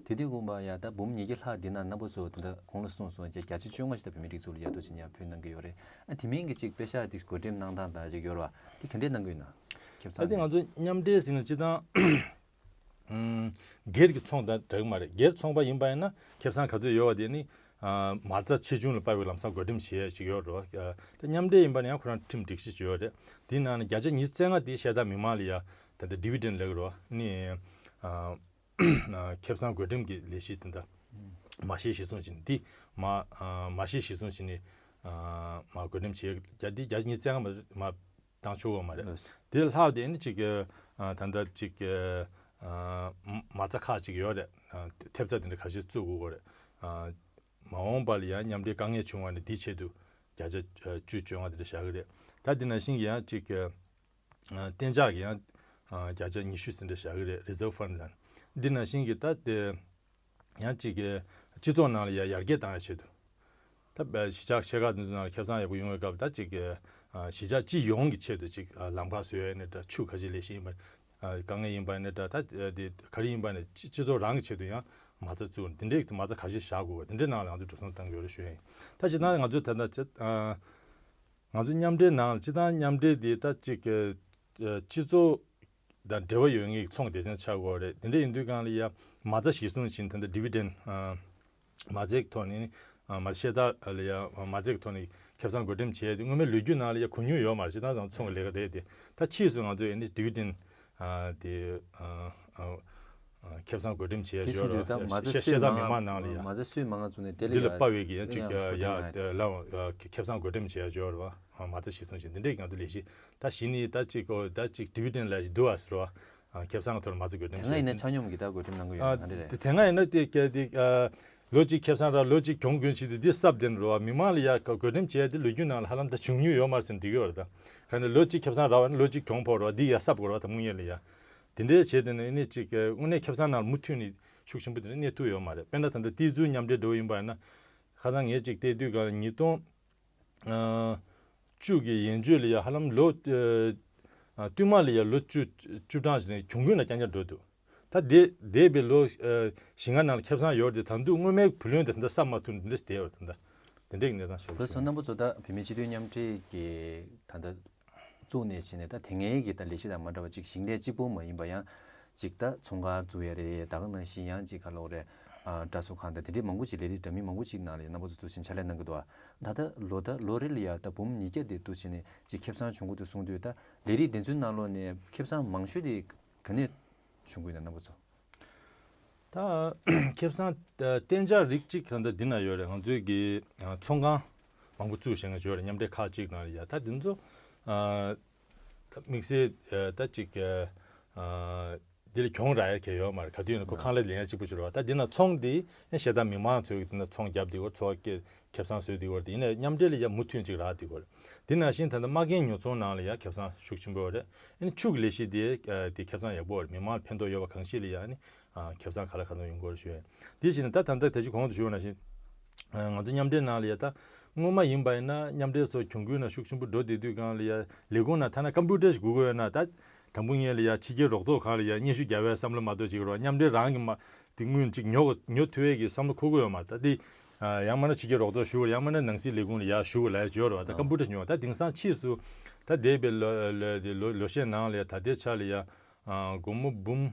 དེ་དུས་དགོངས་པ་ཡ་ད་འབུམ་ཉིས་བརྒྱ་ལྷག་འདི་ན་རྣམ་པ་ཚོ་དེ་འདྲ་གོང་ལ་གསུངས་སོང་། བརྒྱ་ཆ་བཅོ་ལྔ་ཞིག་ད་བོད་མིའི་སྒྲིག་འཛུགས་ལ་ཡ་ད་ཅི་ཉ་ཕུལ་གནང་གི་ཡོད་རེད། ཨ་དེ་མིན་གྱི་ཅིག་པེ་ཤག་དེ་བགོ་འགྲེམས་གནང་སྟངས་དང་ཅིག་ཡོད་རེད་བ། དེ་ག་འདྲས་གནང་གི་ཡོད་ན། ཁེ་བཟང་། ད་དེ་ང་ཚོ་མཉམ་འབྲེལ་ཟེར་ན་སྤྱིར་བཏང་ཨུམ་སྒེར་གྱི་ཚོང་དང་འདྲ་གི་མ་རེད། སྒེར་ཚོང་པ་ཡིན་པ་ཡིན་ན་ཁེ་བཟང་ག་ཚོད་ཡོད་པ་དེ་ནི་ཨ་མ་རྩ་ཆེ་ཆུང་ལ་དཔག་པའི་ལམ་སང་བགོ་འགྲེམས་བྱེད་ཡ་ཞིག་ཡོད་རེད་བ། ཨ་ད་མཉམ་འབྲེལ་ཡིན་པ་ནི་ཡང་ཁོ་རང་ཁྲིམས་སྒྲིག་གཞི་ཞིག་ཡོད་རེད། དེའི་ནང་ནས་བརྒྱ་ཆ་ཉི་ཤུ་རྩ་ལྔ་དེ་ཤ་སྟག་མི་མང་ལ་ཡ་ད་ལྟ་ཌི་བི་ཌེན་ལབ་ཀྱི་རེད་བ། ནི་ཨ་ཨ་ཁེ་བཟང་བགོ་འགྲེམས་ཀྱི་ལས་གཞི་དེ་འདྲ་མ་ཤེས་གཞི་བཟུང་བྱས་ནས་དེ་མ་ཨ་མ་ཤེས་གཞི་བཟུང་བྱས་ནས་ཨ་མ་བགོ་འགྲེམས་བྱེད་ཡ་དེ་བརྒྱ་ཆ་ཉི་ཤུ་རྩ་ལྔ་མ་མ་བཏང་ཆོག་གི་མ་རེད། ལགས། དེ་ལྷག་དེ་ནི་ཅིག་གི་ཨ་ད་ལྟ་ཅིག་གི་ཨ་མ་རྩ་ཁག་ཅིག་ཡོད་རེད། ཨ་ཐེབས་རྩ་དེ་འདྲ་ཁ་ཤས་བཙུགས་དགོས་ཀྱི་རེད། ཨ་མ་འོངས་པ་ལ་ཡང་མཉམ་འབྲེལ་དཀའ་ངལ་བྱུང་བ་ནི་དེའི་ཆེད་དུ་བརྒྱ་ཆ་བཅུ་བཅོ་ལྔ་དེ་འདྲ་བཞག་གི་རེད། ད་དེ་ནང་བཞིན་གྱི་ཡང་ཅིག་གི་ཨ་གཏན་འཇགས་ཀྱི་ཡང་ཨ་བརྒྱ་ཆ་ཉི་ཤུ་ཙམ་འདྲ་བཞག་གི་རེད། རི་ཛརབ་ཕན་ཌི་ལ། འདི་ནང་བཞིན་གྱི་ད་དེ་ཡང་ཅིག་གི་སྤྱི་ཚོགས་ནང་ལ་ཡ་ཡར་རྒྱས་བཏང་ཡ་ཆེད་དུ། ད་གཞིས་ཆགས་ཆེ་ཁག་དེ་ཚོ་ནང་ལ་ཁེ་བཟང་ཡག་པོ་ཡོང་བའི་སྐབས་ད་ཅིག་གི་ཨ་གཞིས་ཆགས་སྤྱི་ཡོངས་ཀྱི་ཆེད་དུ་ཅིག་ཨ་ལམ་ཁ་བཟོ་ཡ་ནི་འདྲ། ཆུ་ཁ་ཤས་ལས་གཞི་ཡིན་པ་ཨ་དཀའ་ངལ་ཡིན་པ་ནི་འདྲ། ད་དེ་ག་རེ་ཡིན་པ་ནི་སྤྱི་སྤྱི་ཚོགས་རང་གི་ཆེད་དུ་ཡང་མ་རྩ་བཙུགས། འདི་འདྲའི་མ་རྩ་ཁ་ཤས་བཞག་དགོས། འདི་འདྲའི་ནང་ལ་ང་ཚོས་འགྲོ་སོང་བཏང་གི་ཡོད་རེད་ཞུ་ཡ་ཡིན། ད་སྤྱིར་བཏང་ང་ཚོས་ད་ལྟ་ཅི་ཨ་ང་ཚོའི་མཉམ་འབྲེལ་ནང་ལ་སྤྱིར་བཏང་མཉམ་འབྲེལ་འདི་ད་ཅིག་གི་ཨ་སྤྱི་ཚོགས་དང་འབྲེལ་བ་ཡོད་མཁན་གྱི་ཚོང་སྡེ་ཚན་ཆགས་དགོས་རེད། དེ་འདྲ་ཡིན་དུས་སྒང་ལ་ཡ་མ་རྩ་གཞིར་བཟུང་བྱས་ནས་ད་ལྟ་ཌི་བི་ཌེན་ཨ་མ་རྩའི་ཐོག་ནས་ཨ་མ་ཤེལ་དཀར་ལ་ཡ་མ་རྩའི་ཐོག་ནས་ཁེ་བཟང་བགོ་འགྲེམས་བྱས་ཏེ་སྔོན་མའི་ལོ་རྒྱུས་ནང་ལ་ཡ་གོ་མྱོང་ཡོད་མ་རེད། སྤྱིར་བཏང་ཚོང་གི་ལས་ཀ་རེད་དེ། ད་ཕྱིས་སུ་ང་ཚོས་ཨ་ནི་ཌི་བི་ཌེན་ཨ་དེ་ཨ་ཨ་ ཁེ་བཟང་བགོ་འགྲེམས་བྱས་དེ་ཡོད་ཟེར་དུས་ད་མ་རེད་བ། རྩ་བཤད་སུས་སྟངས་མང་མི་མང་ནང་ལ་ཡ། མ་རྩ་སུས་མང་ང་བཙུགས་ནས་དེ་ལ་འདི་ལ་ཡ་དཔའ་བའི་གི་ཡ་གཅིག་ཡ་ཡ་ཡ་བགོ་འགྲེམས་ལ་ཁེ་བཟང་བགོ་འགྲེམས་བྱས་ཡ་ཡོད་རེད་བ། མ་རྩ་གཞི་བཙུགས་བྱས་འདི་འདྲས་ང་ཚོ་ལས་གཞི་ད་གཞི་ནས་ད་གཅིག་གོ་ད་གཅིག་dividend་ལ་འདུག་ཨ་ཟེར་བ། ཁེ་བཟང་ཐོག་མ་རྩ་བགོ་འགྲེམས་བྱས། དེ་སྔ་ཡིན་ན་ཆ་སྙོམས་ཀྱི་ད་བགོ་འགྲེམས་གནང་གི་ཡོད་ཨ་ན་འདི་རེད། དེ་དེ་སྔ་ཡིན་ན་དེ་ག་དེ་ཨ། ལོ་གཅིག་ཁེ་བཟང་རག་ལོ་གཅིག་གྱོང་གུན་བྱེད་དུས་འདི་གསབ་དེ་ནི་རོ་བ་མི་མང་ལ་ཡ་བགོ་འགྲེམས་བྱས་ཏེ་ལོ་རྒྱུས་ནང་ལ་ཧ་ལམ་ད་བྱུང་མྱོང་ཡོད་མ་རེད་ཟེར་འགྲིག་གི་ཡོད་རེད་ད། ག་ནས་ལོ་གཅིག་ཁེ་བཟང་རག་བ་ནི་ལོ་གཅིག་གྱོང་ཕོག་རོ་བ་འདི་ཡ་གསབ་དགོས་རོ་བ་ད་དངུལ་ཡོད་ལ་ཡ། དེ་འདྲའི་བྱས་དེ་ནི་ཨ་ནི་གཅིག་དངོས་གནས་ཁེ་བཟང་ནང་ལ་མུ་མཐུད་ནས་ཤུགས་ཆེན་པོ་དེ་འདྲ་གནས་ཐུབ་ཡོད་མ་རེད། དཔེར་ན་ད་ལྟ་ཏི་ཙུའུ་མཉམ་འབྲེལ་འགྲོ་ཡིན་པ་ཡིན་ན། ཁ་སང་ངས་གཅིག་བལྟས་དུས་ག་ཉིས་སྟོང་བཅུ་གི་ཡན་ཆོད་ལ་ཡ་ཧ་ལམ་ལོ་བསྟུད་མ་ལ་ཡ་ལོ་བཅུ་བཅུ་གྲངས་ཤིག་ནས་གྱོང་གུན་ལ་རྐྱང་རྐྱང་འགྲོ་འདུག་ད་དེ་འདས་པའི་ལོ་བཞི་ལྔ་ནང་ལ་ཁེ་བཟང་ཡོད་དེ་ད་དུང་སྔོན་མའི་བུ་ལོན་དེ་ད་ལྟ་གསབ་མ་ཐུབ་ནས་འདི་འདྲ་བསྡད་ཡོད་ད་ལྟ་དེ་འདྲའི་གནས་སྟངས་ཤིག་ལོ་སོ་རྣམ་པ་ཚོ་ད་བོད་མིའི་སྤྱི་མཐུན་མཉམ་འབྲེལ་གྱི་ད་ལྟ་བཙུགས་ནས་བྱས་ནས་ད་དེ་སྔའི་གི་ད་ལས་གཞི་དང་མ་འདྲ་བ་ཅིག་ཞིང་ལས་གཅིག་པོ་མ་ཡིན་པ་ཡང་ཅིག་ད་ཚོང་ཁང་བཙུགས་ཡ་རེད། ད་ག་ནང་བཞིན་ཡང་ཅིག་ག་ལོག་རེད། ཨ་འདྲ་སོ་ཁང་དང་དེ་འདྲའི་མང་པོ་ཅིག་ལས་རིགས་འདྲ་མིན་མང་པོ་ཅིག་ནང་ལ་ཡང་རྣམ་པ་ཚོ་འདུག་ཕྱིན་ཕྱག་ལས་གནང་གི་འདུག་ད་ལྟ་ལོ་ད་ལོ་རེ་ལ་ཡ་ད་འབུམ་ཉིས་བརྒྱ་དེ་འདུག་ཕྱིན་ནས་ཅིག་ཁེ་བཟང་བྱུང་གི་འདུག་གསུང་དུས་ད་ལས་རིགས་འདི་ཚོའི་ནང་ལོགས་ནས་ཁེ་བཟང་མང་ཤོས་དེ་ག་ནས་བྱུང་གི་ཡོད་ན་རྣམ་པ་ཚོ། ད་ཁེ་བཟང་གཏན་འཇགས་རིགས་གཅིག་ད་ལྟ་འདི་ན་ཡོད་རེད། ང་ཚོའི་གི་ཚོང་ཁང་མང་པོ་བཙུགས་བཞག་མཁན་ཡོད་རེད། མཉམ་འབྲེལ་ཁག་གཅིག་ནང་ལ་ཡ་ད་འདི་ཚོ་ད་དམིགས་བསལ་ད་གཅིག་འདི་ལ་གྱོང་རག་ཡ་གལ་ཡོད་མ་རེད། ག་དུས་ཡིན་ན་ཁོ་ཁང་གླ་ལེན་ཡ་གཅིག་པུ་ཞིག་རེད་བ། ད་འདི་ན་ཚོང་འདི་ཡང་ཞེ་དྲག་མི་མང་ཚོས་འདི་ན་ཚོང་བརྒྱབ་འདི་བར་འཚོ་བ་སྐྱེལ་ཁེ་བཟང་བཟོས་འདི་བར་དེ་ཡིན་ན་མཉམ་འབྲེལ་ལ་ཡ་མུ་མཐུད་ཅིག་རག་འདི་བར། འདི་ནང་བཞིན་ད་ལྟ་མ་རྒན་ཉོ་ཚོང་ནང་ལ་ཡ་ཁེ་བཟང་ཤུགས་ཆེན་པོ་རེད། ཨ་ནི་ཕྱུགས་ལས་གཞི་དེ་དེ་ཁེ་བཟང་ཡག་པོ་རེད། མི་མང་ལ་ཕན་ཐོགས་ཡོད་པ་གང་ཞིག་ལ་ཡ་ཨ་ནི་ཁེ་བཟང་ག་ལ་ག་ཚོད་ཡོང་གི་རེད་ཞུ་ཡ། དེ་བཞིན་ད་ད་ལྟ་དེ་ཅིག་གོང་དུ་ཞུས་པ་ནང་བཞིན་ང་ཚོ་མཉམ་འབྲེལ་ནང་ལ་ཡ་ད་སྔོན་མ་ཡིན་པ་ཡིན་ན་མཉམ་འབྲེལ་ཚོ་གྱོང་གུན་ན་ཤུགས་ཆེན་པོ་འགྲོ་བསྡད་དུས་སྒང་ལ་ཡ་ལས་ཁུངས་ནང་ཐ་ན་ཀམ་པུ་ཊར་ཞིག་དགོས་ཀྱི་ཡོད་ན་ད་དང་པོ་ངེད་ལ་ཡ་ཕྱི་རྒྱལ་རོགས་ཚོགས་ཁང་ལ་ཡ་སྙན་ཞུ་རྒྱག་པའི་བསམ་བློ་མ་གཏོགས་ཅིག་རོགས་མཉམ་འབྲེལ་རང་གི་མ་དེ་དངུལ་ཅིག་ཉོ་ཉོ་ཐུབ་ཡས་ཀྱི་བསམ་བློ་འཁོར་གྱི་ཡོད་མ་རེད། ད་དེ་ཡང་མིན་ན་ཕྱི་རྒྱལ་རོགས་ཚོགས་ཞུ་དགོས་ཡང་མིན་ན་ནང་སྲིད་ལས་ཁུངས་ལ་ཡར་ཞུ་དགོས་ལབ་ཡ་ཡོད་རེད་བ། ད་ཀམ་པུ་ཊར་ཉོ་བ་ད་དེང་སང་ཕྱིས་སུ་ད་འདས་པའི་ལོ་ལོ་ལོ་ལོ་ཤས་ནང་ལ་ཡ་ད་ལྟའི་ཆ་ལ་ཡ་སྒོར་མོ་འབུམ་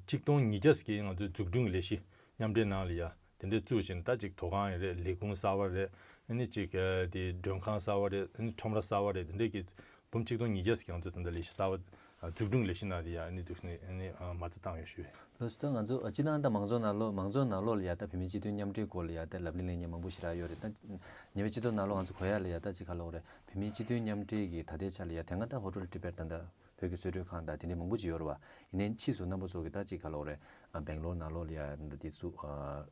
ཆིག་སྟོང་ཉིས་བརྒྱ་ཟིག་གིས་ང་ཚོའི་འཛུགས་སྐྲུན་གྱི་ལས་གཞི་མཉམ་འབྲེལ་ནང་ལ་ཡ་དེ་འདྲའི་བཙུགས་བཞིན་ད་ཅིག་དོ་ཁང་ཡིན་རེད། ལས་ཁུངས་གསར་བ་རེད། ཨ་ནི་ཅིག་དེ་མགྲོན་ཁང་གསར་བ་རེད། ཨ་ནི་ཁྲོམ་ར་གསར་བ་རེད། དེ་འདྲའི་གི་འབུམ་ཆིག་སྟོང་ཉིས་བརྒྱ་ཟིག་ང་ཚོ་ད་ལྟ་ལས་གཞི་གསར་བ་འཛུགས་སྐྲུན་ལས་གཞི་ནང་དེ་ཡ་ཨ་ནི་འདུག་ནས་ཨ་ནི་མ་རྩ་བཏང་ཡོད་ཞུ། ལགས་སོ། ད་ང་ཚོ་སྤྱི་བཏང་ད་མང་ཚོགས་ནང་ལོགས་མང་ཚོགས་ནང་ལོགས་ལ་ཡ་ད་བོད་མིའི་སྤྱི་མཐུན་མཉམ་འབྲེལ་སྐོར་ལ་ཡ་ད་ལབ་གླེང་གླེང་མཁན་མང་པོ་ཞེ་དྲག་ཡོད་རེད། ད་ཉེ་བའི་སྤྱི་ཚོགས་ནང་ལོགས་ང་ཚོ་གོ་ཡ་ལ་ཡ་ད་ཅིག་ག་ལབ་དགོས་རེད། བོད་མིའི་སྤྱི་མཐུན་མཉམ་འབྲེལ་གྱི་ད་ལྟའི་ཆ་ལ་ཡ་དེ་སྔ་ད་ཧོ་ཊེལ་ཊི་བེཊ་ད་ད་བོད་ཀྱི་གསོལ་མགྲོན་ཁང་དང་དེ་འདྲའི་མང་པོ་ཅིག་ཡོད་རེད་བ། ཡིན་ནའི་ཕྱིས་སུ་རྣམ་པ་ཚོ་གི་ད་ཅིག་ག་ལབ་དགོས་རེད། ཨ་བེང་ལོར་ནང་ལོགས་ལ་ཡ་ད་འདི་ཚུ་ཨ་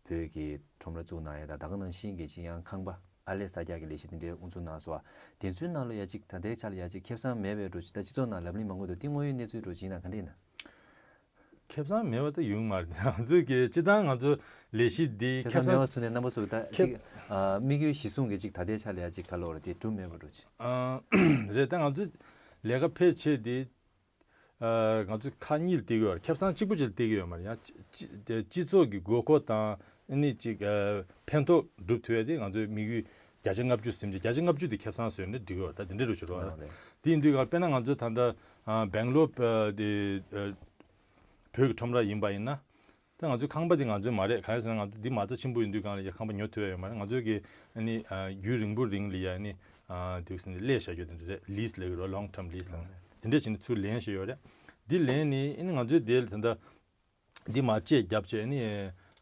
བོད་ཀྱི་ཁྲོམ་ར་བཙུགས་གནང་ཡ་དང་ད་ག་ནང་བཞིན་གྱི་ཅིག་ཡང་ཁང་པ་ཨར་ལས་གསར་རྒྱག་གི་ལས་གཞི་དེ་འདྲའི་དབུ་འཛུགས་གནང་སོང་བ། དེ་ཚོའི་ནང་ལ་ཡ་ཅིག་ད་ལྟའི་ཆ་ལ་ཡ་ཅིག་ཁེ་བཟང་མེད་པའི་འགྲོ་ཅིག་ད་སྤྱི་ཚོགས་ནང་ལབ་གླེང་མང་པོ་འདུག་དེ་དངོས་ཡོད་གནས་ཚུལ་འགྲོ་ཅིག་ཡིན་ན་ག་འདྲ་ཡིན་ན། ཁེ་བཟང་མེད་པ་ད་ཡོང་མ་རེད། ང་ཚོས་ཀྱི་སྤྱི་བཏང་ང་ཚོ་ལས་གཞི་འདི་ཁེ་ཁེ་བཟང་མེད་བཟང་པ་སུ་ནས་རྣམ་པ་ཚོ་ད་ཁེ་ཅིག་ཨ་དམིགས་ཡུལ་གཞི་བཟུང་གི་ཅིག་ད་ལྟའི་ཆ་ལ་ཡ་ཅིག་ག་ལབ་དགོས་རེད། དེ་གྲུབ་མེད་པ་འགྲོ་ཅིག་ཨ་རེད། ད་ང་ཚོ་ལས་ཀ་ཕལ་ཆེར་དེ་ཨ་ང་ཚོ་ཁག་གཉིས་ལ་བལྟས་ཀྱི་ཡོད་རེད། ཁེ་བཟང་གཅིག་པུ་ཅིག་ལ་བལྟས་ཀྱི་ཡོད་མ་རེད། ཡང་སྤྱི་སྤྱི་སྤྱི་ཚོགས་ཀྱི་དགོས་མཁོ་དང་ཨ་ནི་ཅིག་ཨ་ཕན་ཐོགས་སྒྲུབ་ཐུབ་ཡ་དེ་ང་ཚོའི་དམིགས་ཡུལ་བརྒྱ་ཆ་ལྔ་བཅུ་ཟིན་བྱས་བརྒྱ་ཆ་ལྔ་བཅུ་དེ་ཁེ་བཟང་བཟོས་ནས་འགྲིག་གི་ཡོད་རེད། ད་དེ་འདྲ་རུ་ཞུ་རོགས། ཨ་རེད། དེ་ཡིན་དུས་ག་དཔེར་ན་ང་ཚོ་ད་ལྟ་ཨ་སྦེང་ལོར་ཨ་དེ་ཨ་བོད་ཀྱི་ཁྲོམ་ར་ཡིན་པ་ཡིན་ན། ད་ང་ཚོའི་ཁང་པ་འདི་ང་ཚོའི་མ་རེད། གང་ཡིན་ཟེར་ན་ང་ཚོ་འདི་མ་རྩ་ཆེན་པོ་ཡིན་དུས་སྒང་ལ་ཡ་ཁང་པ་ཉོ་ཐུབ་ཡ་ཡོད་མ་རེད། ང་ཚོའི་གི་ཨ་ནི་ཨ་རྒྱུན་རིང་པོ་རིང་ལ་ཡ་ཨ་ནི་ཨ་དེ་ལས་བྱ་རྒྱུ་དེ་འདྲ་རེད། ལིས་ལབ་ཀྱི་རེད། ལོང་ཊརམ་ལིས་ལབ་ཀྱི་རེད། དེ་འདྲ་བྱས་ནས་ཚུར་ལེན་བྱས་ཡོད་རེད། འདི་ལེན་ནས་ཨ་ནི་ང་ཚོའི་དེ་ལ་ད་ལྟ་འདི་མ་བཅད་བརྒྱབ་བྱས་ཨ་ནི་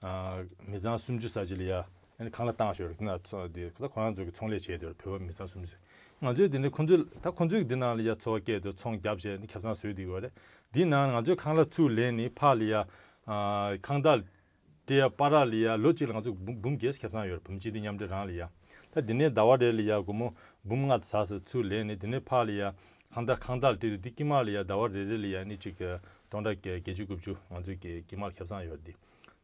ཨ་མི་ཚང་སུམ་ཅུ་ཙམ་ཅིག་ལ་ཡ་ཨ་ནི་ཁང་གླ་བཏང་བྱས་ཡོད་རེད། དེ་ན་ཚོ་དེ་ད་ཁོ་རང་ཚོ་གི་ཚོང་ལས་བྱས་དེ་བོད་པ་མི་ཚང་སུམ་ཅུ། ང་ཚོས་དེ་ནས་ཁོ་ཚོས་ད་ཁོ་ཚོས་འདི་ནང་ལ་ཡ་འཚོ་བ་སྐྱེལ་དུས་ཚོང་བརྒྱབ་བྱས་ནས་ཁེ་བཟང་བཟོས་བསྡད་ཡོད་རེད། འདི་ནང་ང་ཚོས་ཁང་གླ་ཚུར་ལེན་ནས་ཕར་ལ་ཡ་ཨ་ཁང་བདག་སྤྲད་ཡ་བར་ལ་ཡ་ལོ་གཅིག་ལ་ང་ཚོ་འབུམ་འབུམ་བརྒྱད་ཁེ་བཟང་ཡོད་རེད། བོད་མི་སྤྱི་འཐུས་མཉམ་འབྲེལ་རང་ལ་ཡ། ད་འདི་ནས་ཟླ་བ་རེ་ལ་ཡ་སྒོར་མོ་འབུམ་ལྔ་ཙམ་ཙམ་ཚུར་ལེན་ནས་དེ་ནས་ཕར་ལ་ཡ་ཁང་བདག་ཁང་བདག་ལ་སྤྲད་དུས་འདི་དཀྱིལ་མ་ལ་ཡ་ཟླ་བ་རེ་རེ་ལ་ཡ་ནི་གཅིག་གི་སྟོང་ཕྲག་བརྒྱད་ཅུ་དགུ་བཅུ་ང་ཚོའི་གི་དཀྱིལ་མ་ཁེ་བཟང་ཡོད་རེད། འདི་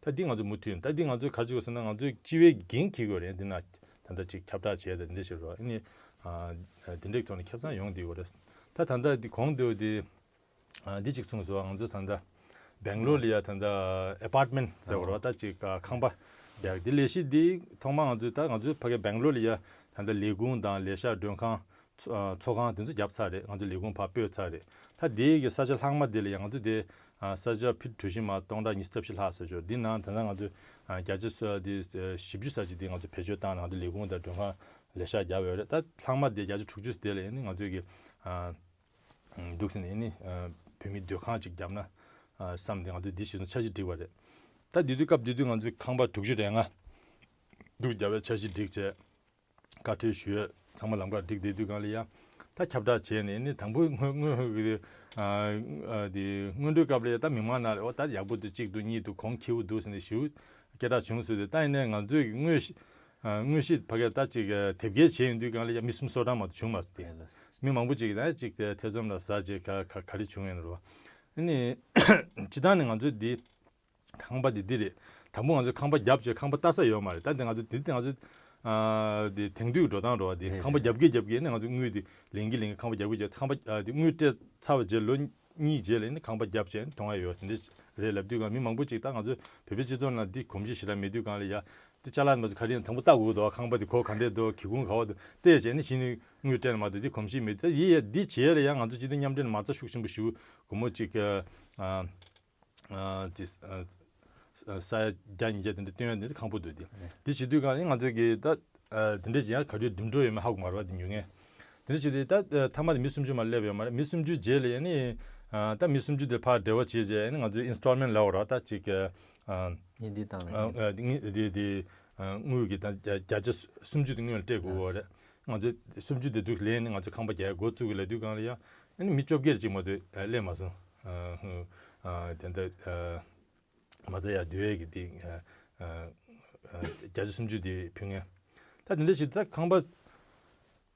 ད་འདི་ང་ཚོ་མུ་མཐུད་ད་འདི་ང་ཚོས་ག་རེ་བྱེད་དགོས་ཟེར་ན་ང་ཚོའི་སྤྱི་བའི་འགན་འཁྱེར་དགོས་རེད། འདི་ན། ད་ལྟ་ཅིག་ཁྱབ་བསྒྲགས་བྱས་ཏེ་འདི་འདྲ་ཞིག་རོ་ཨ་ནི། ཨ་དེ་འདྲའི་ཐོག་ནས་ཁེ་བཟང་ཡོང་བསྡད་ཡོད་རེད། ད་ད་ལྟ་འདི་གོང་དུ་འདི་ཨ་འདི་ཅིག་གསུངས་སོང་། ང་ཚོ་ད་ལྟ་སྦེང་ལོར་ལ་ཡ་ད་ལྟ་ཨེ་པར་ཊི་མེན་ཊི་ཟེར་བ་རོ་ད་ཅིག་ཨ་ཁང་པ་རྒྱག་འདི་ལས་གཞི་འདི་ཐོག་མ་ང་ཚོས་ད་ང་ཚོའི་ཕ་གི་སྦེང་ལོར་ལ་ཡ་ད་ལྟ་ལས་ཁུངས་དང་ལས་ཤག་མགྲོན་ཁང་ཚོ་ཚོགས་ཁང་དེ་ཚོ་བརྒྱབ་ཚར་རེད། ང་ཚོ་ལས་ཁུངས་ཕར་སྤོས་ཚར་རེད། ད་དེའི་གི་ས་ཆ་ལྷག་མ་དེ་ལ་ཡ་ང་ཚོ་དེ། ཨ་ས་ཆ་ཕི་གྲུ་བཞི་མ་སྟོང་ཕྲག་ཉི་ཤུ་རྩ་བཞི་ལྷག་ཟེར་ཆོག་འདི་ནང་ད་ལྟ་ང་ཚོས་ཨ་བརྒྱ་ཆ་སོ་འདི་ཨ་བཞི་བཅུ་ཙམ་ཅིག་འདི་ང་ཚོས་བེད་སྤྱོད་བཏང་ནས་ང་ཚོ་ལས་ཁུངས་དང་མགྲོན་ཁང་ལས་ཤག་བརྒྱབ་ཡོད་རེད། ད་ལྷག་མ་དེ་བརྒྱ་ཆ་དྲུག་ཅུ་དེ་ལ་ཡིན་ནི་ང་ཚོས་ཀྱི་ཨ་འདུག་ཟེར་ནས་ཡིན་ནི་ཨ་བོད་མིའི་སྡོད་ཁང་ཅིག་བརྒྱབ་ན་ ཨ་བསམ་སྟེ་ང་ཚོས་འདི་གཞི་བཟུང་འཆར་གཞི་བསྒྲིགས་པ་རེད། ད་དེ་དུས་སྐབས་དེ་དུས་ང་ཚོས་ཁང་པ་དྲུག་ཅུ་རེ་ལྔ་འདུག་རྒྱབ་པའི་འཆར་གཞི་བསྒྲིགས་བྱས། བཀའ་འཁྲོལ་ཞུས། ཚང་མ་ལམ་ཁར་བསྒྲིགས་བསྡད་དུས་སྒང་ལ་ཡ། ད་ཁྱབ་བསྒྲགས་བྱས་ནས་ནི་དང་པོ་སྔོན་སྔོན་གི་ཨ་ཨ་དེ་སྔོན་འགྲོའི་སྐབས་ལ་ཡ། ད་མི་མང་ནང་ལ་འོ་ད་ཡག་པོ་འདུག་གཅིག་འདུག་གཉིས་འདུག་གོང་འཁེལ་བོ་འདུག་ཟེར་ནས་ཞེ་པོ་སྐད་གྲགས་བྱུང་ཟེར་དུས། ད་ཡིན་ནའི་ང་ཚོས་དངོས་གཞི་ཨ་དངོས་གཞི་ཕ་གིར་ད་ཅིག་ཨ་དེབ་སྐྱེལ་བྱས་ཡོང་དུས་སྒང་ལ་ཡ་མི་སུམ་ཅུ་སོ་གྲངས་མ་གཏོགས་བྱུང་མ་སོང་སྟེ། ལགས་སོ། མི་མང་པོ་ཅིག་ད་ཅིག་ཐེ་ཚོམ་ལ་ཟ་བྱས་ག་ག་ག་རེ་བྱུང་ཡོད་ན་རོ། ཨ་ནི་སྤྱིར་བཏང་ནས་ང་ཚོས་འདི། ཁང་པ་འདི་འདི་རེད། དང་པོ་ང་ཚོས་ཁང་པ་བརྒྱབ་བྱས་ཁང་པ་ལྟ་ས་ཡོད་མ་རེད། ད་འདི་ང་ཚོ་འདི་ང་ཚོ་ཨ་འདི་དེང་དུས་འགྲོ་སྟངས་འགྲོ་བ་འདི། རེད་ཁང་པ་རེད། རྒྱབ་ཀྱི་རྒྱབ་ཀྱི་ནི་ང་ཚོ་དངུལ་འདི་ལེན་གྱི་ལེན་གྱི་ཁང་པ་རྒྱབ་ཀྱི་རྒྱབ། ཁང་པ་ཨ་འདི་དངུལ་སྤྲད་ཚར་བ་རྗེས་ལོ་གཉིས་རྗེས་ལ་ནི་ཁང་པ་བརྒྱབ་བྱས་ནི་གཏོང་ཡ་ཡོད་འདི་རེད་ལབ་དུས་སྒང་མི་མང་པོ་ཅིག་ད་ང་ཚོ་བོད་པའི་སྤྱི་ཚོགས་ནང་འདི་གོམས་གཤིས་ཞེ་དྲག་མེད་དུས་སྒང་ལ་ཡ། འདི་ཅ་ལག་མ་ཚོ་ག་རེ་ཡིན་དང་པོ་ལྟ་དགོས་འདུག་ཁང་པ་འདི་གོ་ག་འདྲས་འདུག་སྒེའུ་ཁུང་ག་བ་འདུག་བལྟས་བྱས་ནི་གཞི་ནས་དངུལ་སྤྲད་ན་མ་གཏོགས་འདི་གོམས་གཤིས་མེད་དུས། ད་ཡི་ཡ་འདི་བྱས་ལ་ཡ་ང་ཚོ་སྤྱི་འཐུས་མཉམ་འབྲེལ་མ་རྩ་ཤུགས་ཆེན་པོ་ཞིག་སྒོར་མོ་ཅིག་ཨ། ཨ་དེ་ཨ་ཨ་ས་ཡ་བརྒྱ་ཉིས་བརྒྱ་དེ་འདྲ་བཏོན་ཡ་དེ་འདྲ་ཁང་པ་འདུག་དེ། དེ་བྱེད་དུས་སྒང་ནི་ང་ཚོ་གི་ད་ཨ་དེ་འདྲ་བྱེད་ཡ་ག་དུས་འགྲིམ་འགྲོ་ཡོད་མེད་ཧ་གོ་མ་རེད་བ། དེ་ཉོ་མཁན་དེ་འདྲ་བྱེད་དུས་ད་ཨ་མཐའ་མ་དེ་མི་སུམ་ཅུ་མ་སླེབས་ཡོད་མ་རེད། མི་སུམ་ཅུ་རྗེས་ལ་ཡ་ནི་ཨ་ད་མི་སུམ་ཅུ་དེ་ཕར་འབྲེལ་བ་བྱས་རྗེས་ནི་ང་ཚོས་ཨིན་སི་ཊོལ་མེན་ཊི་ལབ་པ་རེད་བ། ད་ཅིག་ཨ་ཉིན་དེ་བཏང་ཨ་ནས་ཨ་ངེད་དེ་དེ་ཨ་དངུལ་གྱི་ད་བརྒྱ་བརྒྱ་ཆ་སུམ་ཅུ་དེ་སྔོན་ལ་སྤྲད་དགོས་པ་རེད། ང་ཚོས་སུམ་ཅུ་དེ་དུས་ལེན་ནས་ང་ཚོས་ཁང་པ་རྒྱག་འགོ་བཙུགས་གི་ལབ་དུས་སྒང་ལ་ཡ། ཨ་ནི་མི་བཅོ་བརྒྱད་ཅིག་མ་གཏོགས་ཨ་སླེབས་མ་སོང་། ཨ་ཧུ་ཨ་དེ་འདྲ་ཨ་མ་རྩ་ཡར་བསྡུ་ཡས་ཀྱི་དེ་ཨ་ཨ་ཨ་བརྒྱ་ཆ་སུམ་ཅུ་དེ་ཕུལ་མཁན། ད་དེ་འདྲ་ཞིག་ད་ཁང་པ་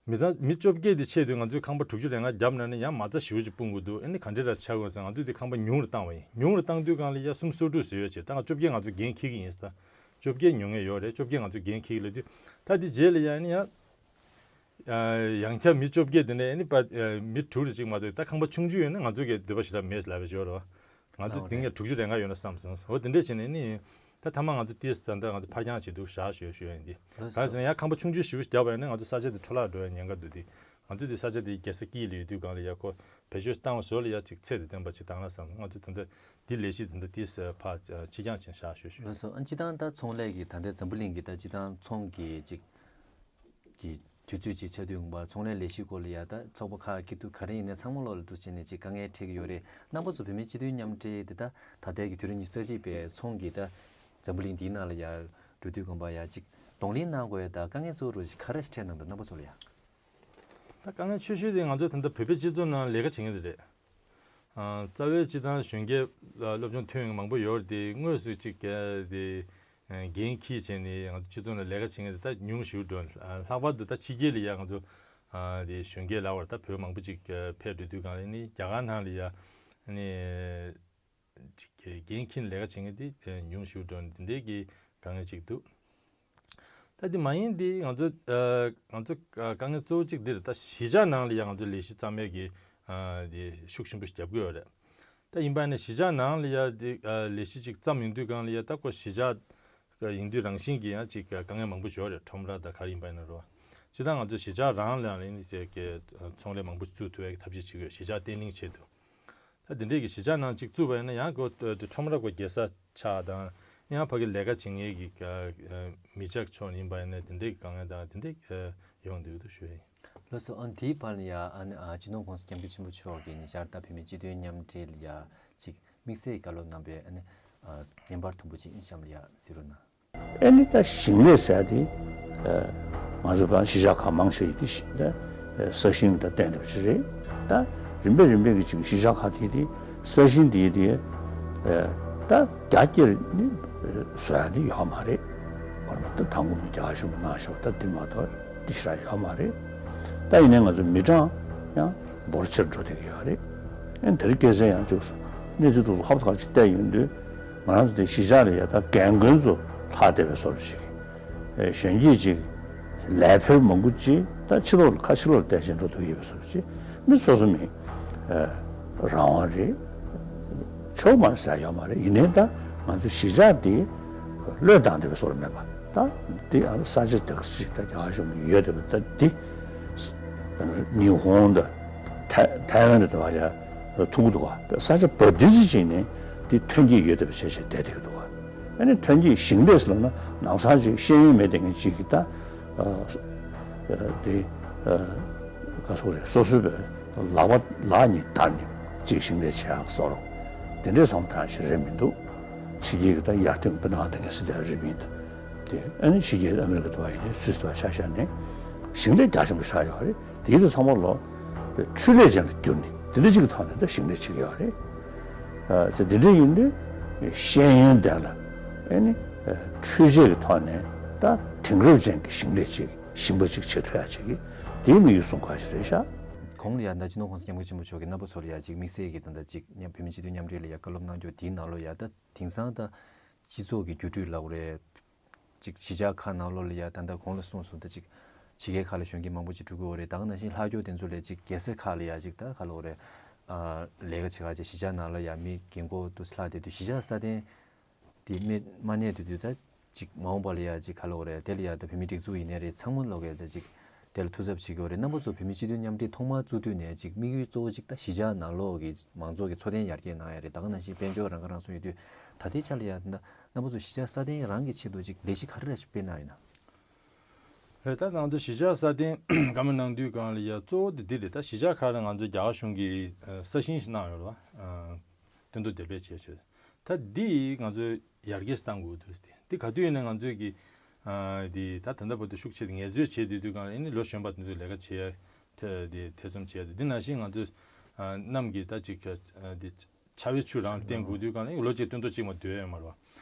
མི་ཚང་མི་བཅོ་བརྒྱད་དེ་ཆེད་དུ་ང་ཚོས་ཁང་པ་དྲུག་ཅུ་རེ་ལྔ་བརྒྱབ་ན་ནི་ཡང་མ་རྩ་ཞེ་པོ་ཅིག་སྤུངས་དགོས་འདུག་ཨ་ནི་ག་འདྲ་ར་ཆགས་དགོས་ཟེར། ང་ཚོས་དེ་ཁང་པ་ཉུང་རུ་བཏང་བ་ཡིན། ཉུང་རུ་བཏང་དུས་སྒང་ལ་ཡ་སུམ་ཅུ་སོ་དྲུག་བཟོས་ཡོད་ཅེས། ད་ང་བཅོ་བརྒྱད་ང་ཚོས་འགན་འཁྱེར་གྱི་ཡིན་ཟེར། ད་བཅོ་བརྒྱད་ཉོ་མཁན་ཡོད་རེད། བཅོ་བརྒྱད་ང་ཚོས་འགན་འཁྱེར་གྱི་ལབ་དུས། ད་དེ་རྗེས་ལ་ཡ་ནི་ཡ། ཨ་ཡང་བསྐྱར་མི་བཅོ་བརྒྱད་དེ་ནས་ཨ་ནི་པ་ཨ་མི་དྲུག་རེ་ཅིག་མ་གཏོགས། ད་ཁང་པ་ཆུང་ཆུང་ཡོད་ན་ང་ཚོ་གི་འདོད་པ་ཞེ་དྲག་མེད་ལབ་པའི་ཞོར་རོ། ང་ཚོ་ཨོ་དེང་གི་རེད། དྲུག་ཅུ་རེ་ལྔ་ཡོད་ན་བསམ་སོང་། འོ་དེ་འདྲས་བྱས་ནས་ནི། ད་མཐའ་མ་ང་ཚོ་ཏིས་ད་ལྟ་ང་ཚོ་ཕར་འགྱངས་བྱེད་འདུག་བཞག་ཞོད་ཞོད་ཡིན་ཏེ། ལགས་གང་ཟེར་ན་ཡང་ཁང་པ་ཆུང་ཆུང་ཞིག་བརྒྱབ་པ་ཡིན་ན་ང་ཚོ་ས་ཆ་དེ་འཕྲོ་བརླག་འགྲོ་ཡ་ཉེན་ཁ་འདུག་སྟེ། ང་ཚོ་དེ་ས་ཆ་དེ་རྒྱལ་ས་དཀྱིལ་ལ་ཡོད་དུས་སྒང་ལ་ཡ་ཁོ་བེད་སྤྱོད་བཏང་བ་བཟོ་ལ་ཡ་ཅིག་ཚད་དང་ལྡན་པ་ཅིག་བཏང་ན་བསམ། ང་ཚོ་ད་ལྟ་འདི་ལས་གཞི་ད་ལྟ་ཏིས་ཕར་ཕྱི་འགྱངས་བྱས་བཞག་ཞོད་ཞོད། ལགས་སོ། ཨ་སྤྱིར་བཏང་ད་ཚོང་ལས་ཀྱི་ད་ལྟའི་འཛམ་བུ་གླིང་གི་ད་སྤྱིར་བཏང་ཚོང་གི་ཅིག་གི་དུས་ཚོད་ཅིག་ཆགས་དུས་ངོ་མ་ཚོང་ལས་ལས་གཞི་སྐོར་ལ་ཡ་ད་ཚོགས་པ་ཁག་སྐྱིད་སྡུག་ག་རེ་ཡིན་ནའི་ཚང་མ་ལོག་ལ་འདུག་བྱས་ནས་ཅིག་དཀའ་ངལ་འཕྲད་ཀྱི་ཡོད་རེད། རྣམ་པ་ཚོ་བོད་མིའི་སྤྱི་འཐུས་མཉམ་འབྲེལ་དེ་ད་ད་ལྟའི་གི་དུས་རབས་ཉི་ཤུ་རྩ་གཅིག་པའི་ཚོང་གི་ད་འཛམ་བུ་གླིང་འདིའི་ནང་ལ་ཡ་འགྲོ་དུས་ངོ་མ་ཡ་ཅིག་གདོང་ལེན་གནང་དགོས་ཡ་ད་དཀའ་ངལ་གཙོ་བོ་རུ་ཅིག་ག་རེ་འཕྲད་གནང་འདུག་རྣམ་པ་ཚོ་ལ་ཡ། ད་དཀའ་ངལ་ཆེ་ཤོས་དེ་ང་ཚོ་ད་ལྟ་བོད་པའི་སྤྱི་ཚོགས་ནང་ལས་ཀ་བྱེད་མཁན་དེ་རེད། ཨ་རྩ་བའི་སྤྱི་བཏང་གཞོན་སྐྱེས་ལ་སློབ་སྦྱོང་ཐོན་ཡོང་མང་པོ་ཡོད་རེད་དེ། དངོས་སུ་ཅིག་ག་དེ་འགན་འཁྱེར་བྱས་ནས་ང་ཚོ་སྤྱི་ཚོགས་ནང་ལས་ཀ་བྱེད་མཁན་དེ་ད་ཉུང་ཤོས་འགྲོ། ཨ་ལྷག་པར་དུ་ད་ཕྱི་རྒྱལ་ལ་ཡ་ང་ཚོ་ཨ་དེ་གཞོན་སྐྱེས་ལབ་པ་རེད། ད་བོད་མང་པོ་ཅིག་ཕེབས་འགྲོ་དུས་སྒང་ལ་ནི་རྒྱ་གར་ནང་ལ་ཡ་ནི་ཅིག་འགན་འཁྱེར་ལས་ཀ་བྱེད་མཁན་དེ་ཉུང་ཤོས་འགྲོ། འདི་འདྲའི་གི་དཀའ་ངལ་ཅིག་འདུག་ད་དེ་མ་ཡིན་དེ་ང་ཚོ་ཨ་ང་ཚོ་དཀའ་ངལ་གཙོ་བོ་གཅིག་འདི་རེད། ད་གཞིས་ཆགས་ནང་ལ་ཡང་ང་ཚོ་ལས་གཞི་བརྩམས་ཡས་ཀྱི་ཨ་དེ་ཤུགས་ཆེན་པོ་ཞིག་རྒྱབ་ཀྱི་ཡོད་རེད། ད་ཡིན་པ་ནི་གཞིས་ཆགས་ནང་ལ་ཡ་དེ་ཨ་ལས་གཞི་གཅིག་བརྩམས་ཡོང་དུས་སྒང་ལ་ཡ་ད་ཁོ་གཞིས་ཆགས་ཡིན་དུས་རང་བཞིན་གྱི་ཡང་ཅིག་དཀའ་ངལ་མང་པོ་ཞིག་ཡོད་རེད། ཁྲོམ་ར་དང་ག་རེ་ཡིན་པ་ཡིན་ན་རོ། སྤྱིར་བཏང་ང་ཚོ་གཞིས་ཆགས་རང་ལ་ཡང་ཅིག་ཚོང་ལས་མང་པོ་ཞིག་བཙུགས་ཐུབ་ཡས་ཀྱི་ཐབས་ཤེས་བྱེད་ཀྱི་ཡོད། གཞིས་ཆགས་བརྟན་ལྷིང་ཆེད་དུ། ད་དེ་འདྲས་ཀྱི་གཞིས་ཆགས་ནང་གཅིག་བཙུགས་པ་ཡིན་ན་ཡང་ཁོ་ཁྲོམ་ར་ཁོ་རྒྱལ་ས་ཆགས་དང་། ཡང་ཕ་གི་ལས་ཀ་བྱེད་མཁན་གྱི་མི་ཆགས་ཕྱོགས་ཡིན་པ་ཡིན་ན་དེ་འདྲས་ཀྱི་དཀའ་ངལ་དང་དེ་འདྲས་ཡོང་འདུག་ཏུ་ཞུ་ཡིན། ལགས་སོ། ཨ་དེའི་བར་ལ་ཡ་ཨ་ནི་ཨ་སྤྱི་ནོར་༸གོང་ས་༸སྐྱབས་མགོན་ཆེན་པོ་མཆོག་གིས་ཉེ་ཆར་ད་བོད་མིའི་སྤྱི་འཐུས་མཉམ་འབྲེལ་ལ་ཡ་ཅིག་དམིགས་བསལ་བཀའ་སློབ་གནང་པའི་ཨ་ནི་ཨ་བརྙན་པར་དུམ་བུ་ཅིག་གཤམ་ལ་ཡ་གཟིགས་རོགས་གནང་། ཨེ་ནི་ད་ཞིང་ལས་ཟེར་ཡ་དེ་ཨ་ང་ཚོ་བར་གཞིས་ཆགས་ཁག་མང་ཆེ་ཡི་དེ་ཞིང་ད་ཨ་ས་ཞིང་ད་བརྟེན་ཐུབ་ཀྱི་རེད། ད་རིམ་པས་རིམ་པས་ཀྱི་ཅིག་གཞིས་ཆགས་ཁག་དེ་དེ་ས་ཞིང་དེ་དེ་ཨ་ད་རྒྱ་སྐྱེད་ནི་ཨ་བཟོ་ཡ་དེ་ཡོད་མ་རེད། བར་མ་ད་དང་པོ་མི་རྒྱ་གཞུང་གི་གནང་ཤོག་ད་དེ་མ་གཏོགས་དེ་ཞེ་དྲག་ཡོད་མ་རེད། ད་ཡིན་ནའི་ང་ཚོ་མི་གྲངས་ཡང་འབོར་ཆེར་འགྲོ་བསྡད་ཀྱི་ཡོད་རེད། ཨེ་དེ་རིང་ཁ་སང་ཡང་ཅིག་གནས་ཚུལ་ཐོག་ཏུ་ཧབ་ཐག་ཅིག་བལྟས་ཡོང་དུས། ང་རང་ཚོ་དེ་གཞིས་ཆགས་ལ་ཡ་ད་རྒན་རྒོན་ཚོ་ལྷག་བསྡད་པའི་བཟོ་འདྲ་ཞིག་ཨེ་གཞོན་སྐྱེས་ཅིག་ལས་འཕེར་མང་པོ་ཅིག་ད་ཕྱི་ལོགས་ལ་ཁ་ཕྱི་ལོགས་ལ་བསྡད་བཞིན་འགྲོ་ཐུབ་ཡོད་པའི་བཟོ་འདྲ་ཅིག་མི་སོ་སོ་མི་ཨེ་རང་དབང་རེད། ཆོག་མ་རེད་ཟེར་ཡ་ཡོད་མ་རེད། ཡིན་ནའི་ད་ང་ཚོ་གཞིས་ཆགས་དེ་བློས་བཏང་བསྡད་པའི་བཟོ་འདྲ་མེད་པ། ད་འདི་ཨ་ས་ཆ་དེ་ག་ཞིག་ད་རྒྱ་གར་གཞུང་ནས་ཡོད་བསྡད་པ་ད་འདི་ཉི་ཧོང་ད་ཐའེ་ཐའེ་ཝན་ད་བ་ཡ་ཐུག་གི་འདུག་ག་ས་ཆ་བ་དེ་ཚོ་ཅིག་ནས་འདི་ཐོན་སྐྱེད་ཡོད་བསྡད་པ་བྱས་བྱས་བསྡད་བསྡད་ཀྱི་འདུག་ག་ཨ་ནི་ཐོན་སྐྱེད་ཞིང་ལས་ཟེར་ལབ་ན་ནང་སང་ཅིག་ཤེས་ཡོན་མེད་བསྡད་མཁན་ཅིག་གིས་ད་ཨ་ཨ་དེ་ཨ་ག་སོ་རེད། སོ་སོའི་བའི་ལག་པ་ལག་གཉིས་བརྡར་ནས་ཅིག་ཞིང་ལས་བྱེད་ཡག་བཟོ་རོགས། དེ་འདྲའི་བསམ་བློ་བཏང་ཞིག་རེད་མི་འདུག་ཕྱི་རྒྱལ་གྱི་ད་ཡར་ཐོན་སྤུན་ཟླ་དེ་ག་སྲིད་དེ་རེད་མི་འདུག་དེ་ཨ་ནི་ཕྱི་རྒྱལ་ཨ་མི་རི་ཀ་དུ་བ་ཡིན་ནའི་སུད་སི་དུ་བ་ཆ་བཞག་ནས་ཞིང་ལས་རྒྱ་ཆེན་པོ་ཆགས་ཡོད་རེད། དེ་ཡིན་དུས་ཚང་མ་ལོ་འཕྲུལ་ལས་ཅན་ལ་བསྒྱུར་ནས་དེ་འདྲ་ཅིག་གི་ཐོག་ནས་ད་ཞིང་ལས་བྱེད་ཀྱི་ཡོད་རེད། ཨ་ཙི་དེ་འདྲ་ཡིན་དུས་ཤེས་ཡོན་ལྡན་ལ་ཨ་ནི་འཕྲུལ་ཆས་ཀྱི་ཐོག་ནས་ད་དེང་རབས་ཅན་གྱི་ཞིང་ལས་ཅིག་ཞིང་པ་ཅིག་བྱེད་ཐུབ་ཡ་ཅིག་གི་དེའི་དམིགས་ཡུལ་སྲུང་ག་ཞིག་རེད་ཤག་གོང་ལ་ཡ་ད་སྤྱི་ནོར་༸གོང་ས་༸སྐྱབས་མགོན་ཆེན་པོ་མཆོག་གིས་རྣམ་པ་ཚོ་ལ་ཡ་ཅིག་དམིགས་བསལ་གྱི་ད་ལྟ་ཅིག་མཉམ་བོད་མི་སྤྱི་འཐུས་མཉམ་འབྲེལ་ལ་ཡ་བཀའ་སློབ་གནང་རྒྱུ་དེའི་ནང་ལོགས་ཡ་ད་དེང་སང་ད་སྤྱི་ཚོགས་ཀྱི་འགྱུར་འགྲོས་ལབ་དགོས་རེད། ཅིག་གཞིས་ཆགས་ཁག་ནང་ལོགས་ལ་ཡ་ད་ལྟ་གོང་ལ་གསུངས་སོང་ད་ཅིག་ཕྱི་རྒྱལ་ཁག་ལ་གཞོན་སྐྱེས་མང་པོ་ཅིག་འགྲོ་གི་ཡོད་རེད། ད་ག་ནང་བཞིན་ལྷག་རྒྱུ་དེ་ཚོ་ལ་ཅིག་རྒྱལ་ས་ཁག་ལ་ཡ་ཅིག་ད་ག་ལབ་དགོས་རེད། ཨ་ལས་ཀ་བྱེད་ག་ཅིག་གཞིས་ཆགས་ནང་ལ་ཡ་མི་རྒན་གོག་ཏུ་ལྷག་བསྡད་དུས་གཞིས་ཆགས་སྲ་བརྟན་དེ་མི་མ་གནས་དུས་དུས་ད་ཅིག་མ་འོངས་པ་ལ་ཡ་ཅིག་ག་ལབ་དགོས་རེད། དེ་ལ་ཡ་ད་བོད་མིའི་སྒྲིག་འཛུགས་ཡིན་ནའི་རེད། ཚང་མ་ལོག་གི་ད་ཅིག་དེ་ལ་ཐུགས་འཚབ་བྱེད་ཀྱི་ཡོད་རེད། རྣམ་པ་ཚོ་བོད་མིའི་སྤྱི་འཐུས་མཉམ་འབྲེལ་ཐོག་མར་བཙུགས་དུས་ནས་ཅིག་དམིགས་ཡུལ་གཙོ་བོ་ཅིག་ད་གཞིས་ཆགས་ནང་ལོགས་ཀྱི་མང་ཚོགས་ཀྱི་འཚོ་རྟེན་ཡར་རྒྱས་གནང་ཡ་རེད། ད་ག་ནང་བཞིན་དཔལ་འབྱོར་རང་ཁ་རང་གསོ་ཡོད་དུས་ད་ལྟའི་ཆ་ལ་ཡ་ད་རྣམ་པ་ཚོ་གཞིས་ཆགས་སྲ་བརྟན་རང་གི་ཆེད་དུ་ཅིག་ལས་གཞི་ག་རེ་ར་ཞིག་སྤེལ་གནང་ཡོད་ན། རེད། ད་ནང་དུ་གཞིས་ཆགས་སྲ་བརྟན་བཀའ་མོལ་གནང་དུས་སྒང་ལ་ཡ་གཙོ་བོ་དེ་འདི་རེད། ད་གཞིས་ཆགས་ཁག་ལ་ང་ཚོ་རྒྱ་གར་གཞུང་གིས་ས་ཞིང་ཞིག་གནང་ཡོད་རེད་བ། སྟོན་ཐོག་འདེབས་ལས་བྱས་བྱས། ད་འདི་ང་ཚོས་ཡར་རྒྱས་བཏང་དགོས་འདུག་སྟེ། འདི་ག་དུས་ཡིན་ན་ང་ཚོས་ཀྱི་འདི་ད་ད་ལྟ་བར་དུ་ཤུགས་ཆེ་ངལ་རྩོལ་བྱས་དུས་དུས་སྒང་ལ་ཨ་ནི་ལོ་གཞོན་པ་དེ་ཚོས་ལས་ཀ་བྱེད་ཡ་དེ་འདི་ཐེ་ཚོམ་བྱེད་ཡ་དེ་འདི་ནང་བཞིན་ང་ཚོས་གནམ་གྱི་ད་ཅིག་འདི་ཆར་པའི་ཆུ་རང་བསྟེན་དགོས་དུས་སྒང་ལ་ལོ་གཅིག་སྟོན་ཐོག་གཅིག་མ་སྡོད་ཡོད་མ་རེད་བ།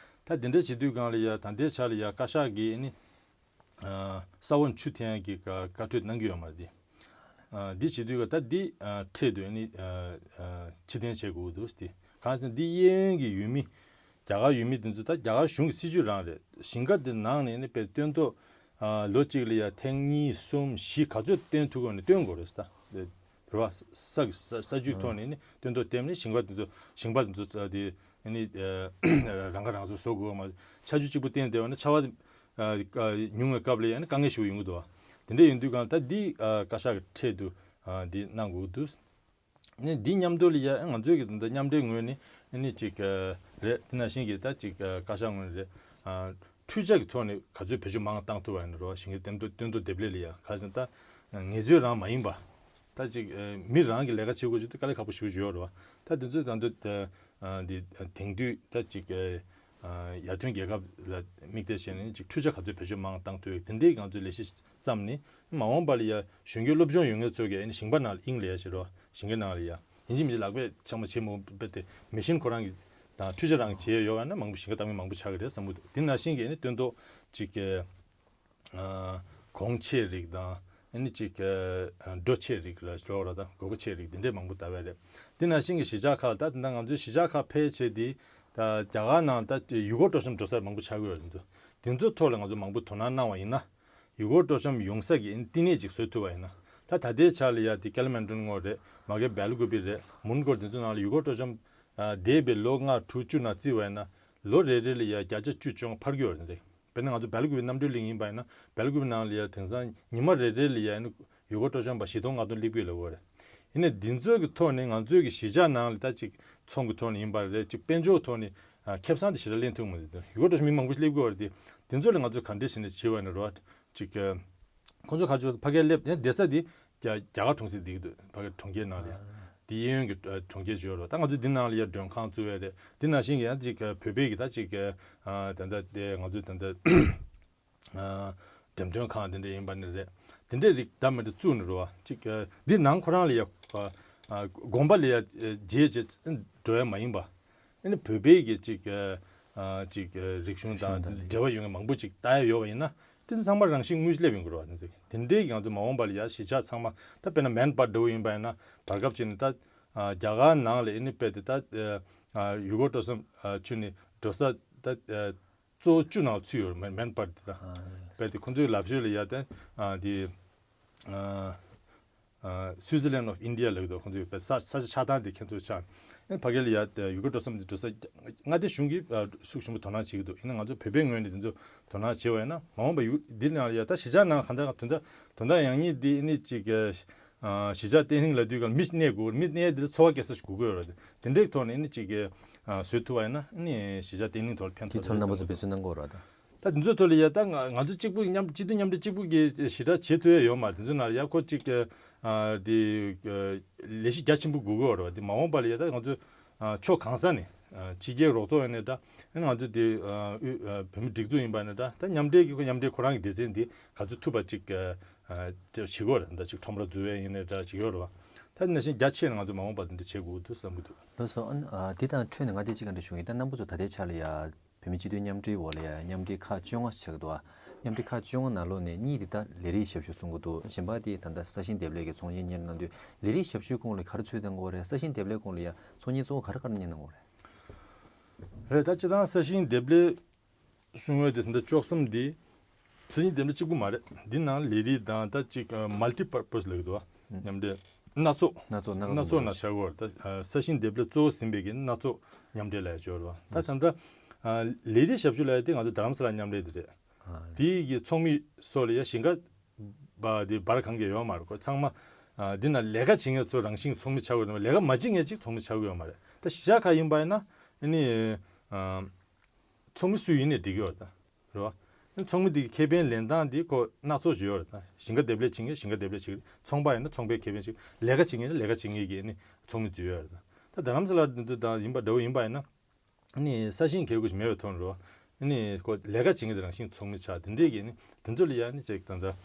ད་དེ་འདྲ་བྱེད་དུས་སྒང་ལ་ཡ་ད་ལྟའི་ཆ་ལ་ཡ་བཀའ་ཤག་གིས་ཨ་ནི། ས་འོག་ཆུ་འཐེན་ཡག་གི་བཀའ་བཀའ་འཁྲོལ་གནང་གི་ཡོད་མ་རེད་དེ། འདི་བྱེད་དུས་ཀ་ད་འདི་འཕྲལ་དུ་ནི་ཕྱིར་འཐེན་བྱེད་དགོས་འདུག་སྟེ། གང་ཟེར་ན་འདི་གཡས་གཡོན་གྱི་ཡུལ་མི་རྒྱ་གར་ཡུལ་མི་དེ་ཚོ་ད་རྒྱ་གར་གཞུང་གི་སྲིད་ཇུས་རང་རེད། ཞིང་ཁ་དེ་ནང་ནས་ནི་དཔེ་སྟོན་ཐོག་ལོ་གཅིག་ལ་ཡ་ཐེངས་གཉིས་གསུམ་བཞི་ག་ཚོད་སྟོན་ཐུབ་ཀྱི་ཡོད་ན་སྟོན་དགོས་རེད་ད། དེ་བ་ས་གི་ས་ས་ཆུའི་ཐོག་ནས་ནི་སྟོན་ཐོག་བཏོན་ནས་ཞིང་པ་དེ་ཚོ་ཞིང་པ་དེ་ཚོ་དེ་ནི་རང་ཁ་རང་གསོ་བཟོ་དགོས་མ་ཆར་ཆུ་གཅིག་པུ་བཏོན་བསྡད་པ་ན་ཆར་པ། ཉུང་བའི་སྐབས་ལ་ཡང་ན་དཀའ་ངལ་ཞིག་ཡོང་གི་འདུག་བ། དེ་འདྲ་ཡིན་དུས་གང་ད་འདི་བཀའ་ཤག་གི་ཁྲལ་དུ་འདི་གནང་དགོས་འདུག་ནི་འདི་མཉམ་དུ་ལ་ཡ་ང་ཚོའི་གི་ད་མཉམ་འབྲེལ་ངོས་ནས་ནི་གཅིག་རེད། དེ་ནང་བཞིན་གྱི་ད་གཅིག་བཀའ་ཤག་ངོས་ནས་རེད། འཕྲུལ་ཆས་ཀྱི་ཐོག་ནས་ག་ཚོད་བེད་སྤྱོད་མང་བཏང་ཐུབ་པ་ཡིན་ན་རོ་ཞིང་ཁའི་སྟོན་ཐོག་སྟོན་ཐོག་འདེབས་ལས་ལ་ཡ་ག་ཟེར་ན་ད་ངལ་རྩོལ་རང་མ་ཡིན་པ། ད་གཅིག་མི་རང་གི་ལས་ཀ་བྱེད་དགོས་ཆེད་དུ་དཀའ་ལས་ཁག་པོ་ཞེ་པོ་ཅིག་ཡོད་རེད་བ། ད་དེ་ཚོ་ད་དུང་འདི་དེང་དུས་ད་ཅིག་ཡར་ཐོན་རྒྱལ་ཁབ་ལ་དམིགས་གཏད་བྱས་ནས་ཅིག་འཕྲུལ་ཆས་ག་ཚོད་བེད་སྤྱོད་མང་བཏང་ཐུབ་ཡོད་དེ་འདྲའི་ང་ཚོས་ལས་གཞི་བརྩམས་ནས་མ་འོངས་པ་ལ་ཡ་གཞོན་སྐྱེས་སློབ་སྦྱོང་ཡོད་མཁན་ཚོ་གིས་ཨ་ནི་ཞིང་པ་ནང་ལ་དབྱིངས་ལས་བྱེད་རོགས། ཞིང་ཁའི་ནང་ལ་ཡ་ཡིན་གཅིག་མིན་གཅིག་ལག་པས་ཆང་མ་བྱེད་མོ་པས་དེ་མེ་ཤིན་ཁོ་རང་གི་དང་འཕྲུལ་ཆས་རང་གི་བྱེད་ཡ་ཡོད་པ་ན་མང་པོ་ཞིང་ཁ་བཏང་མཁན་མང་པོ་ཆགས་ཀྱི་རེད་བསམ་གྱི་འདུག་དེ་ནང་བཞིན་གྱི་ཨ་ནི་སྟོན་ཐོག་ཅིག་གི་གོང་ཆེ་རིགས་དང་ཨ་ནི་ཅིག་འགྲོ་ཆེ་རིགས་ལ་ཞོག་ར་དང་དགོས་པ་ཆེ་རིགས་འདི་འདྲས་མང་པོ་ལྟ་བས་རེད། འདི་ནང་བཞིན་གྱི་གཞིས་ཆགས་ཁག་ད་ད་ང་ཚོའི་གཞིས་ཆགས་ཁག་ཕལ་ཆེར་འདི་ད་རྒྱ་གར་ནང་ད་ཡུལ་སྐོར་སྤྲོ་འཆམ་འགྲོ་སར་མང་པོ་ཆགས་ཀྱི་ཡོད་རེད་འདུག་དེ་ཚོའི་ཐོག་ལ་ང་ཚོ་མང་པོ་དོ་སྣང་གནང་བ་ཡིན་ན་ཡུལ་སྐོར་སྤྲོ་འཆམ་ཡོང་ས་གི་ཨ་ནི་བསྟི་གནས་ཅིག་བཟོ་ཐུབ་པ་ཡིན་ན་ད་ད་ལྟའི་ཆ་ལ་ཡ་དེ་ཀ་ལི་མན་ཊོན་ངོ་རེད། མ་གི་བལ་ཀུ་པི་རེད། མུན་གོར་དེ་ཚོ་ནང་ལ་ཡུལ་སྐོར་སྤྲོ་འཆམ་འདས་པའི་ལོ་ལྔ་དྲུག་ཅུ་ནང་བརྩིས་པ་ཡིན་ན་ལོ་རེ་རེ་ལ་ཡ་བརྒྱ་ཆ་བཅུ་བཅོ་ལྔ་འཕར་གྱི་ཡོད་རེད། དཔེར་ན་ང་ཚོ་བལ་ཀུ་པི་གནམ་གྲུའི་གླིང་ཡིན་པ་ཡིན་ན་བལ་ཀུ་པི་ནང་ལ་ཡ་དེང་སང་ཉི་མ་རེ་རེ་ལ་ཡ་ཡུལ་སྐོར་སྤྲོ་འཆམ་པ་བཞི་སྟོང་ལྔ་སྟོང་སླེབས་ཀྱི་ཡོད་རེད། ཡིན་ནའི་འདི་ཚོ་གི་ཐོག་ནས་ང་ཚོའི་གི་གཞིས་ཆགས་ནང་ལ་ད་ཅིག་ཚོང་གི་ཐོག་ནས་ཡིན་པ་རེད། ཅིག་དཔལ་འབྱོར་གི་ཐོག་ནས་ཁེ་བཟང་དེ་ཞེ་དྲག་ལེན་ཐུབ་མི་འདུག་ཡུལ་སྐོར་སྤྲོ་འཆམ་མི་མང་པོ་ཞིག་སླེབས་ཀྱི་ཡོད་རེད་དེ། འདི་ཚོ་ལ་ང་ཚོས་ག་འདྲས་བྱས་ནས་བྱེད་དགོས་ཡོད་ན་རོ། ཅིག་ཁོང་ཚོ་ག་ཚོད་ཕ་གིར་སླེབས་ཡང་བསྡད་ས་དེ་རྒྱ་རྒྱ་གར་གྲོང་གསེབ་བསྡད་ཀྱི་འདུག་ཕ་གིར་གྲོང་ཁྱེར་ནང་ལ་ཡང་དེ་གཡས་གཡོན་གྱི་གྲོང་ཁྱེར་བརྗོད་རོགས། ད་ང་ཚོས་འདི་ནང་ལ་ཡང་མགྲོན་ཁང་བཙུགས་ཡ་རེད། འདི་ནང་བཞིན་གྱི་ཡང་ཅིག་བོད་པའི་གི་ད་ཅིག་ད་ལྟ་དེ་ང་ཚོས་ད་ལྟ་འགྲེམས་སྟོན་ཁང་དེ་འདྲ་ཡིན་པ་ནི་རེད། དེ་འདྲའི་རིགས་ད་མི་འདྲ་བཙུགས་ནས་རོ། ཅིག་འདི་ནང་ཁོ་རང་ལ་ཡ་དགོན་པ་ལ་ཡ་རྗེས་རྗེས་འགྲོ་ཡ་མ་ཡིན་པ། ཨ་ནི་བོད་པའི་གི་ཅིག་ཨ་ཅིག་རིག་གཞུང་དང་འབྲེལ་བ་ཡོད་མཁན་མང་པོ་ཅིག་ལྟ་ཡ་ཡོད་པ་ཡིན་ན་དེ་ཚང་མ་རང་བཞིན་དངོས་སུ་སླེབས་ཡོང་གི་རེད་བ། དེ་འདྲའི་ང་ཚོ་མ་འོངས་པ་ལ་ཡ་གཞིས་ཆགས་ཚང་མ་ད་དཔེར་ན་མན་པར་འདྲ་བོ་ཡིན་པ་ཡིན་ན་བར་སྐབས་ཅིག་ནས་ད་རྒྱ་གར་ནང་ལ་ཨ་ནི་དཔེ་དེ་ད་ཡུལ་སྐོར་སྤྲོ་འཆམ་ཁྱོན་ནས་འགྲོ་ས་ད་གཙོ་བོ་བཅུ་ནང་ཚུད་ཡོད་རེད། མན་པར་དེ་ད་དཔེ་དེ་ཁོང་ཚོའི་ལབ་ཤོད་ལ་ཡ་དེ་དེ། Switzerland of India ལབ་ཀྱི་འདུག་ཁོང་ཚོས་ས་ས་ཆ་ཆགས་སྟངས་དེ་ཁྱེད་ཚོས་ཆགས། ཨ་ནི་ཕ་གི་ལ་ཡ་ཡུལ་སྐོར་འགྲོ་ས་འདི་འགྲོ་ས་མངའ་སྡེ་གཞུང་གིས་ཤུགས་ཆེན་པོ་དོ་སྣང་བྱེད་ཀྱི་འདུག་ཡིན་ན་ང་ཚོ་བོད་པའི་ངོས་ནས་འདི་ཚོ་དོ་སྣང་བྱས་པ་ཡིན་ན་མ་འོངས་པ་ཡུལ་འདི་ནང་ལ་ཡ་ད་གཞིས་ཆགས་ནང་གང་ལྟར་དོན་དག་དོན་དག་ཡང་སྙིང་འདི་ཨ་ནི་ཅིག་གཞིས་ཆགས་བརྟན་ལྷིང་ལབ་དུས་གང་མི་གནས་དགོས་མི་གནས་འདི་ལ་འཚོ་བ་སྐྱེལ་ས་ཞིག་དགོས་ཀྱི་ཡོད་རེད། དེ་འདྲའི་ཐོག་ནས་ཨ་ནི་ཅིག་བཟོས་ཐུབ་པ་ཡིན་ན་ཨ་ནི་གཞིས་ཆགས་བརྟན་ལྷིང་ཐོག་ལ་ཕན་ཐོགས་རེད་བསམ་གྱི་འདུག་ད་འདི་ཚོའི་ཐོག་ལ་ཡ་ད་ང་ང་ཚོ་གཅིག་པུ་མཉམ་སྤྱི་འཐུས་མཉམ་འབྲེལ་གཅིག་པུ་གིས་ཞེ་དྲག་བྱེད་ཐུབ་ཡ་ཡོད་མ་རེད། འདི་ཚོའི་ནང་ལ་ཡ་ཁོ་གཅིག་གི་ཨ་དེ་ལས་གཞི་རྒྱ་ཆེན་པོ་དགོས་ཀྱི་ཡོད་རེད་བ། དེ་མ་འོངས་པ་ལ་ཡ་ད་ང་ཚོ་ ཕྱོགས་གང་ས་ནས་ཕྱི་རྒྱལ་རོགས་ཚོགས་ཡིན་ནའི་འདྲ། ང་ཚོ་དེ་དབུས་བོད་མི་སྒྲིག་འཛུགས་ཡིན་པ་ཡིན་ནའི་འདྲ། ད་མཉམ་འབྲེལ་གྱི་མཉམ་འབྲེལ་ཁོ་རང་གི་སྡེ་ཚན་འདི་ག་ཚོད་ཐུབ་པ་ཅིག་བྱེད་དགོས་རེད། ད་ཅིག་ཁྲོམ་ར་འཛུགས་ཡས་ཡིན་ནའི་འདྲ་བྱེད་ཀྱི་ཡོད་རེད་བ། ད་ནང་བཞིན་རྒྱ་ཆེ་ན་ང་ཚོ་མ་འོངས་པ་དེ་འདྲ་བྱེད་དགོས་འདུག་བསམ་གྱི་འདུག་ལགས་སོ། ཨ་ནི་ཨ་དེ་དང་འཕྲོས་ནས་ང་དེ་གཅིག་ག་འདྲ་ཞུ་གི་ཡིན། ད་རྣམ་པ་ཚོ་ད་ལྟའི་ཆ་ལ་ཡ་བོད་མི་སྤྱི་འཐུས་མཉམ་འབྲེལ་འོག་ལ་ཡ་མཉམ་འབྲེལ་ཁག་བཅོ་ལྔ་ཆགས་ཀྱི་འདུག་ཨ་མཉམ་འབྲེལ་ཁག་བཅོ་ལྔ་ནང་ལོགས་ནས་གཉིས་དེ་ད་ལས་རིགས་ཞབས་ཞུ་གསུང་གི་འདུག་གཞན་པ་དེ་ད་ལྟ་ས་ཞིང་འདེབས་ལས་ཀྱི་ཚོང་གཉེར་གཉེར་གནང་དུས་ལས་རིགས་ཞབས་ཞུའི་ཁོངས་ལ་ག་རེ་ཚུད་བཏང་གི་ཡོད་རེད། ས་ཞིང་འདེབས་ལས་ཁོངས་ལ་ཡ་ཚོང་གཉེར་གཙོ་བོ་ག་རེ་གཉེར་གནང་གི་ཡོད་རེད། རེད། ད་སྤྱིར་བཏང་ས་ཞིང་འདེབས་ལས་གསུང་ཡས་དེ་ད་ལྟ་བཅུ་གསུམ་འདི་ས་ཞིང་འདེབས་ལས་གཅིག་པུ་མ་རེད། འདི་ནང་ལས་རིགས་དང་ད་ཅིག་མལ་ཊི་པར་པོ་སི་ལབ་ཀྱི་འདུག་བ། མཉམ་འབྲེལ་སྣ་ཚོགས། སྣ་ཚོགས་སྣ་ཚོགས་ནང་བཞག་གི་ཡོད་རེད། ད་ས་ཞིང་འདེབས་ལས་གཙོ་བོ་ཟིན་པའི་གི་སྣ་ཚོགས་མཉམ་འབྲེལ་ལབ་ཡ་ཅིག་ཡོད་རེད་བ། ད་ད་ལྟ་ལས་རིགས་ཞབས་ཞུ་ལབ་ཡ་དེ་ང་ཚོ་རྡ་རམ་ས་ལ་མཉམ་འབྲེལ་དེ་རེད། དེའི་གི་ཚོགས་མི་སོགས་ལ་ཡ་ཞིང་ཁ་པ་དེ་བར་གང་གི་ཡོད་མ་རེད། ཁོ་ཚང་མ་འདི་ན་ལས་ཀ་བྱེད་མཁན་ཚོ་རང་བཞིན་ཚོགས་མི་ཆགས་ཀྱི་ཡོད་མ་རེད། ལས་ཀ་མ་བྱེད་མཁན་ཅིག་ཚོགས་མི་ཆགས་ཀྱི་ཡོད་མ་རེད། ད་གཞིས་ཆགས་ཁག་ཡིན་པ་ཡིན་ན་ཨ་ནི་ཚོགས་མི་སུ་ཡིན་ནའི་འགྲིག་གི་ཡོད་རེད། ད་རེད་བ། ཚོགས་མི་དེ་གི་ཁེ་ཕན་ལེན་སྟངས་དེ་ཁོ་སྣ་ཚོགས་ཤིག་ཡོད་རེད། ད་ཞིང་ཁ་འདེབས་ལས་བྱེད་མཁན་ཞིང་ཁ་འདེབས་ལས་བྱེད་ཀྱི་རེད། ཚོང་པ་ཡིན་ན་ཚོང་པའི་ཁེ་ཕན་ཞིག་ལས་ཀ་བྱེད་མཁན་ལས་ཀ་བྱེད་མཁན་གྱི་ཨ་ནི་ཚོགས་མི་ཚུད་ཡོད་རེད། ད་རྡ་རམ་ས་ལ་འདི་ཚོ་དང་ཡིན་པ་འདྲ་བོ་ཡིན་པ་ཡིན་ན། ནི་ས་ཞིང་གི་དགོས་མཁོ་མེད་པའི་ཐོག་ནས་རོ། ནི་ཁོ་ལས་ཀ་བྱེད་མཁན་དེ་རང་བཞིན་ཚོགས་མི་ཆགས་དེ་འདྲས་ཀྱི་ནི་དེ་ཚོ་ལ་ཡ་ནི་ཅིག་ད་ལྟ་ལས་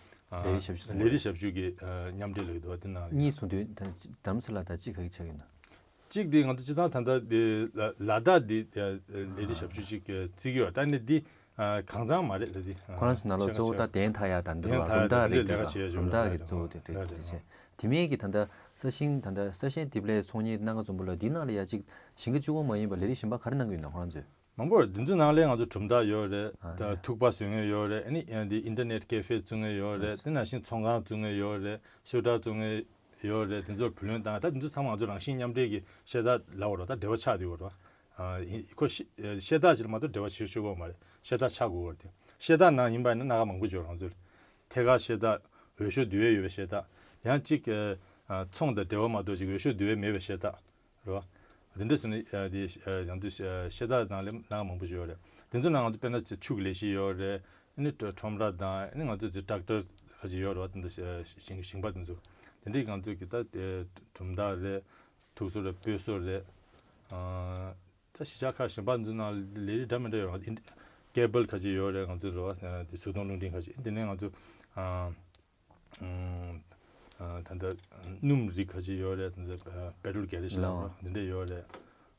རིགས་ཞབས་ཞུ་ཚོགས་ལས་རིགས་ཞབས་ཞུ་གི་མཉམ་འབྲེལ་ལ་ཡོད་དོ་དེ་ནང་གཉིས་གསུང་དུས་ད་རྡ་རམ་ས་ལ་ད་གཅིག་ག་གི་ཆགས་ཡོད་ན། གཅིག་དེ་ང་ཚོ་སྤྱི་བཏང་ད་ལྟ་དེ་ལ་དྭགས་དེ་ལས་རིགས་ཞབས་ཞུ་ཅིག་བརྩི་གི་ཡོད། ད་ནི་དེ་གང་ཚང་མ་རེད་ད་དེ། ཁོ་རང་ཚོ་ནང་ལོགས་གཙོ་བོ་ད་གདན་ཐར་ཡ་ད་འདི་རུ་གྲུབ་མཐའ་རེད་དེ་གྲུབ་མཐའ་གི་གཙོ་བོ་དེ་རེད་དེ་བྱས། དེ་མིན་གྱི་ད་ལྟ་ས་ཞིང་ད་ལྟ་ས་ཞིང་འདེབས་ལས་ཚོང་གཉེར་གནང་ག་འཛོམས་པོ་ལ་འདི་ནང་ལ་ཡ་གཅིག་ཞིང་ཁ་གཅིག་པོ་མ་ཡིན་པ་ལས་རིགས་གཞན་པ་ག་རེ་གནང་གི་ཡོད་ན་ཁོ་རང་ཚོས། མང་པོ་རེད། འདི་ཚོའི་ནང་ལས་ང་ཚོ་གྲུབ་མཐའ་ཡོད་རེད། ད་ཐུག་པ་བཟོ་མཁན་ཡོད་རེད། ཨ་ནི་ཡང་འདི་ཨིན་ཊར་ནེཊ་ཀེ་ཧྥེ་བཙུགས་མཁན་ཡོད་རེད། དེ་ནང་བཞིན་ཚོང་ཁང་བཙུགས་མཁན་ཡོད་རེད། ཤོ་ཊར་བཙུགས་མཁན་ཡོད་རེད། དེ་ཚོར་བུ་ལོན་བཏང་ད་དེ་ཚོ་ཚང་མ་ང་ཚོ་རང་བཞིན་མཉམ་འབྲེལ་གྱི་ཤེལ་ཐག་ལབ་པ་རེད། ད་འབྲེལ་བ་ཆགས་བསྡད་ཡོད་རེད། ཨ་ཡིན་ཁོ་ཤེ་ཤེལ་ཐག་ཅིག་ལ་མ་གཏོགས་འབྲེལ་བ་བྱེད་ཆོག་གི་ཡོད་མ་རེད། ཤེལ་ཐག་ཆགས་དགོས་ཀྱི་ཡོད་རེད་དེ། ཤེལ་ཐག་ནང་ཡིན་པ་ཡིན་ན་སྣ་ཁ་མང་པོ་ཅིག་ཡོད་རེད། ང་ཚོ་ཐད་ཀར་ཤེལ་ཐག་འོས་ཤོག་བསྡུ་ཡས་ཡོད་པའི་ཤེལ་ཐག་ཡང་གཅིག་ཨ་ཚོང་དང་འབྲེལ་བ་མ་གཏོགས་ཅིག་འོས་ཤོག་བསྡུ་ཡས་མེད་པའི་ཤེལ་ཐག་རེད་བ། དེ་འདྲ་བྱས་ནས་ཨ་དེ་ཨ་ཡང་དེ་ཤེལ་ཐག་ནང་ལས་སྣ་ཁ་མང་པོ་ཅིག་ཡོད་རེད། དེ་ཚོ་ནང་ང་ཚོ་དཔེར་ན་ཆུ་གི་ལས་གཞི་ཡོད་རེད། ཨ་ནི་ཁྲོམ་ར་དང་ཨ་ནི་ང་ཚོ་ཅིག་ཊེག་ཊར་ཁ་ཅིག་ཡོད་རེད་བ། དེ་འདྲ་ཞིང་ཞིང་པ་དེ་ཚོ་དེ་འདྲའི་ང་ཚོ་གི་ད་དེ་གྲུབ་མཐའ་རེད། ཐུག་སོ་རེད། སྤོས་སོ་རེད། ཨ་ད་གཞིས་ཆགས་ཁག་གཞན་པ་ཚོ་ནང་ལས་རིགས་འདྲ་མི་འདྲ་ཡོད་རེད། ཨིན་ཀེ་བལ་ཁ་ཅིག་ཡོད་རེད། ང་ཚོ་རེད་བ། དེ་སུ་ཏོང་རླུང་འཕྲིན་ཁ་ཅིག་དེ་ནས་ང་ཚོ་ཨ་ཨམ་ཨ་ད་ལྟ་སྣུམ་རིགས་ཁ་ཅིག་ཡོད་རེད། ད་ལྟ་པེ་ཊོལ་གེ་རེ་ཞིག་ལབ་རེད། འདི་འདྲ་ཡོད་རེད།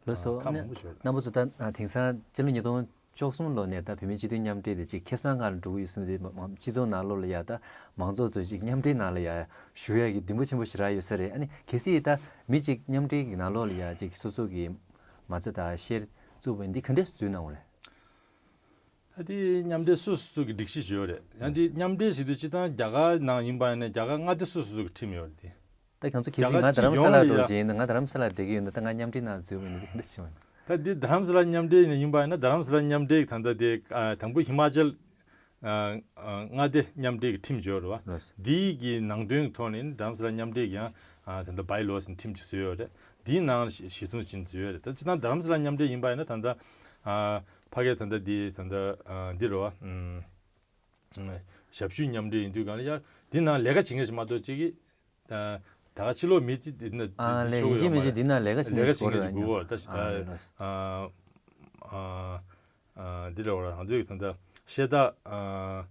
ལགས་སོ། ཁག་ཨ་ནི་མང་པོ་ཞིག་ཡོད་རེད། རྣམ་པ་ཚོ་ད་དེང་སང་སྤྱི་ལོ་ཉིས་སྟོང་བཅུ་གསུམ་ལོ་ནས་ད་བོད་མིའི་སྤྱི་འཐུས་མཉམ་འབྲེལ་དེ་ཅིག་ཁེ་བཟང་ཁང་ལ་འགྲོ་གི་ཡོད་ཟེར་ནས་སྤྱི་ཚོགས་ནང་ལོགས་ལ་ཡ་ད་མང་ཚོགས་ཚོས་ཅིག་མཉམ་འབྲེལ་ནང་ལ་ཡ་ཞུགས་ཡ་གི་འདུན་པ་ཆེན་པོ་ཞེ་དྲག་ཡོད་ས་རེད། ཨ་ནི་གལ་སྲིད་ད་མི་ཅིག་མཉམ་འབྲེལ་གི་ནང་ལོགས་ལ་ཡ་ཅིག་སོ་སོ་གི་མ་རྩ་དང་ཤེར་བཙུགས་པ་འདི་ག་འདྲས་སུ་འཛུལ་གནང་བ་རེད། ད་དེ་མཉམ་འབྲེལ་སོ་སོ་སོ་གི་སྒྲིག་གཞི་ཞིག་ཡོད་རེད། ཡང་དེ་མཉམ་འབྲེལ་ཞིག་ཏུ་སྤྱི་བཏང་རྒྱ་གར་ནང་ཡིན་པ་ཡིན་ན་རྒྱ་གར་མངའ་སྡེ་སོ་སོ་སོ་གི་ཁྲིམས་ཡོད་རེད་དེ། ད་ཁྱང་ཚོ་གལ་སྲིད་ང་རྡ་རམ་ས་ལ་འགྲོ་བཞིན་ཡིན་ན་ང་རྡ་རམ་ས་ལ་བསྡད་ཀྱི་ཡོད་ན་ད་ང་མཉམ་འབྲེལ་ནང་འཛུལ་བ་ཡིན་ན་དེ་ག་འདྲ་བྱུང་བ་ཡིན། ད་འདི་རྡ་རམ་ས་ལ་མཉམ་འབྲེལ་ཡིན་ན་ཡིན་པ་ཡིན་ན་རྡ་རམ་ས་ལ་མཉམ་འབྲེལ་ད་ལྟ་དེ་ཨ་དང་པོ་ཧི་མ་ཅལ་ཨ་ཨ་མངའ་སྡེ་མཉམ་འབྲེལ་གྱི་ཁྲིམས་ཡོད་རེད་བ། ལགས་སོ། འདིའི་གི་ནང་དོན་གྱི་ཐོག་ནས་ནི་རྡ་རམ་ས་ལ་མཉམ་འབྲེལ་གྱི་ཡང་ཨ་ད་ལྟ་བྷའི་ལོ་ཟེར་ཁྲིམས་ཅིག་བཟོས་ཡོད་རེད། འདིའི་ནང་གཞི་བཟུང་བྱས་ནས་བཟོས་ཡོད་རེད། ད་སྤྱིར་བཏང་རྡ་རམ་ས་ལ་མཉམ་འབྲེལ་ཡིན་པ་ཡིན་ན་ད་ལྟ་ཨ་ཕ་གིའི་ད་ལྟ་འདི་ད་ལྟ་ཨ་འདི་རེད་བ། ཨུམ། ཞབས་ཞུའི་མཉམ་འབྲེལ་ཡིན་དུས་གང་ལ་ཡ་འདི་ནང་ལས་ཀ་བྱེད་མཁན་ཞིག་མ་གཏོགས་ཅིག་གིས་ད་ད་ག་ཕྱི་ལོགས་མི་གཅིག་འདི་ན་ཨ་འདི་ལས་ཆོག་ཡིན་གཅིག་ཡོད་མ་མིན་གཅིག་རེད། འདི་ན་ལས་ཀ་བྱེད་ལས་ཀ་མཁན་བྱེད་ཞིག་མཁན་གོ་ཞིག་རེད། དགོས་པ་ད་ཨ་ཨ་ལགས་སོ། ཨ་ཨ་འདི་རེད་བ། ང་ཚོས་ད་ལྟ་ཤེལ་ཐག་ཨ་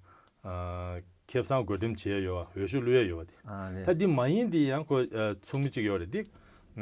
ཨ་ཁེ་བཟང་བགོ་འགྲེམས་བྱེད་ཡ་ཡོད་བ། འོས་ཤོག་བླུག་ཡ་ཡོད་བ་དེ། ཨ་ལས། ད་འདི་མ་ཡིན་འདི་ཡང་ཁོ་ཨ་ཚོགས་མི་གཅིག་ཡོད་རེད་འདི།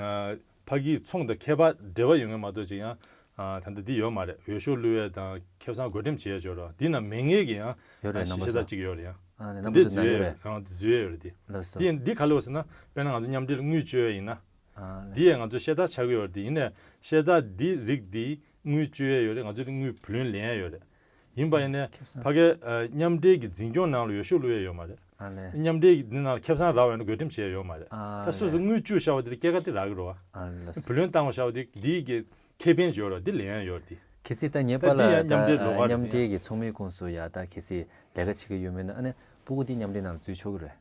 ཨ་ཕ་གིའི་ཚོང་དང་ཁྱད་པར་འབྲེལ་བ་ཡོད་མཁན་མ་གཏོགས་ཅིག་ཡང་ཨ་ད་ལྟ་འདི་ཡོད་མ་རེད། འོས་ཤོག་བླུག་ཡས་དང་ཁེ་བཟང་བགོ་འགྲེམས་བྱེད་ཡས་ཅིག་ཡོད་རེད། འདི་ན་མེད་མཁན་གྱི་ཡང་ཡོད་རེད། ཨ་རྣམ་པ་ཤེས་ཚོ་བྱ་གཅིག་ཡོད་རེད། ཡང་ཨ་ནས་འདི་རྣམ་པ་ཚོ་འཛུལ་ན་ཡོད་ཡས་རེད། རེད། ཨ་འཛུལ་ཡས་ཡོད་རེད་འདི། ལགས་སོ། འདི་འདི་ག་ལ་ཡོད་ཟེར་ན་དཔེར་ན་ང་ཚོ་མཉམ་འབྲེལ་དངུལ་བཅོལ་ཡས་ཡིན་ན། ཨ་ལས། འདི་ཡས་ང་ཚོ་ཤེལ་ཐག་ཆགས་ཀྱི་ཡོད་རེད་འདི། ཡིན་ནས་ཤེལ་ཐག་འདི་རིགས་འདི་དངུལ་བཅོལ་ཡས་ཡོད་རེད། ང་ཚོ་དངུལ་བུ་ལོན་ལེན་ཡས་ཡོད་རེད། ཡིན་པ་ཡིན་ནས་ཁེ་བཟང་ཕ་གའི་ཨ་མཉམ་འབྲེལ་གྱི་འཛིན་སྐྱོང་ནང་ལ་འོས་ཤོག་བླུག་ཡས་ཡོད་མ་རེད། ཨ་ལས། མཉམ་འབྲེལ་གྱི་འདི་ནང་ལ་ཁེ་བཟང་རག་པ་ཡིན་ན་བགོ་འགྲེམས་བྱས་ཡོད་མ་རེད། ཨ་ད་སོ་སོ་ལས། དངུལ་བཅུག་བཞག་པ་དེ་ལ་སྐྱེད་ཀ་དེ་རག་གི་རེད་བ། ཨ་ལས། བུ་ལོན་བཏང་བ་བཞག་པ་དེ་འདིའི་གི་ཁེ་ཕན་ཅིག་ཡོད་རེད་བ། འདི་ལེན་ཡས་ཡོད་རེད་དེ། གལ་སྲིད་ད་ངའི་ད་པཱ་འདི་ལགས་ཡང་མཉམ་འབྲེལ་ད་ལོགས་ཀ་རེད་མཉམ་དེ་འབྲེལ་ཡང་གྱི་ཚོགས་མིའི་ཁོངས་སུ་ཡ་ད་གལ་སྲིད་ལས་ཀ་བྱེད་ཀྱི་ཡོད་མེད་ན་ཨ་ནི་སྤུ་གུ་དེ་མཉམ་འབྲེལ་ནང་ལ་འཛུལ་ཆོག་གི་རེད།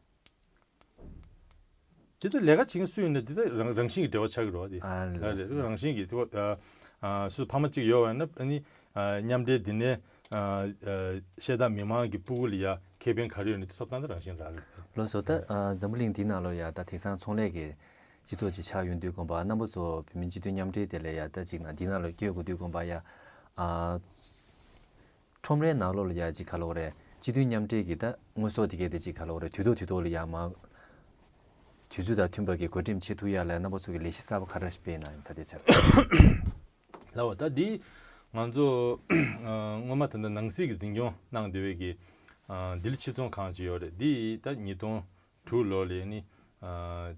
དེ་ཚོ་ལས་ཀ་བྱེད་མཁན་སུ་ཡིན་ན་དེ་ཚོ་རང་རང་བཞིན་གྱི་འབྲེལ་བ་ཆགས་ཀྱི་རེད་བ་དེ། ཨ་ལགས་ལགས་རེད། སོ། རང་བཞིན་གྱི་དེ་ཨ་ཨ་སུ་ཕ་མ་གཅིག་ཡོད་པ་ཡིན་ན་ཨ་ནི་ཨ་མཉམ་འབྲེལ་འདི་ནས་ཨ་ཨ་ཤེལ་ཐག་མི་མང་གི་སྤུ་གུ་ལ་ཡ་ཁེ་ཕན་ག་རེ་ཡོད་ན་དེ་ཐོབ་ཐང་དེ་རང་བཞིན་རག་གི་རེད། ལགས་སོ། ད་ཨ་འཛམ་བུ་གླིང་འདིའི་ནང་ལོགས་ཡ་ད་དེང་སང་ཚོང་ལས་ཀྱི་ སྤྱི་ཚོགས་ཅིག་ཆགས་ཡོང་དུས་དགོན་པ་རྣམ་པ་ཚོ་བོད་མི་སྤྱི་མཐུན་མཉམ་འབྲེལ་དེ་ལ་ཡ་ད་ཅིག་ན་འདི་ནང་ལ་བསྐྱོད་དགོས་དུས་དགོན་པ་ཡ། ཨ། ཁྲོམ་རའི་ནང་ལོགས་ལ་ཡ་ཅིག་ག་ལོག་རེད། སྤྱི་མཐུན་མཉམ་འབྲེལ་གྱི་ད་དངོས་ཟོག་དེ་གས་དེ་ཅིག་ག་ལོག་རེད། དུས་ཐོག་དུས་ཐོག་ལ་ཡ་མ། དུས་ཚོད་དང་མཐུན་པ་གི་བགོ་འགྲེམས་བྱེད་ཐུབ་ཡ་ལ་རྣམ་པ་ཚོ་གི་ལས་གཞི་གསར་པ་ག་རེ་སྤེལ་ན་ཡིན་ད་དེ་ཆགས། ལའོ་ད་འདི་ང་ཚོ་སྔོན་མ་ད་ལྟ་ནང་སྲིད་ཀྱི་འཛིན་སྐྱོང་གནང་བསྡད་པའི་གི་ལྡི་ལི་ཕྱིར་ཚོང་ཁང་ཅིག་ཡོད་རེད། འདི་ད་ཉིས་སྟོང་དྲུག་ལོ་ལ་ནི་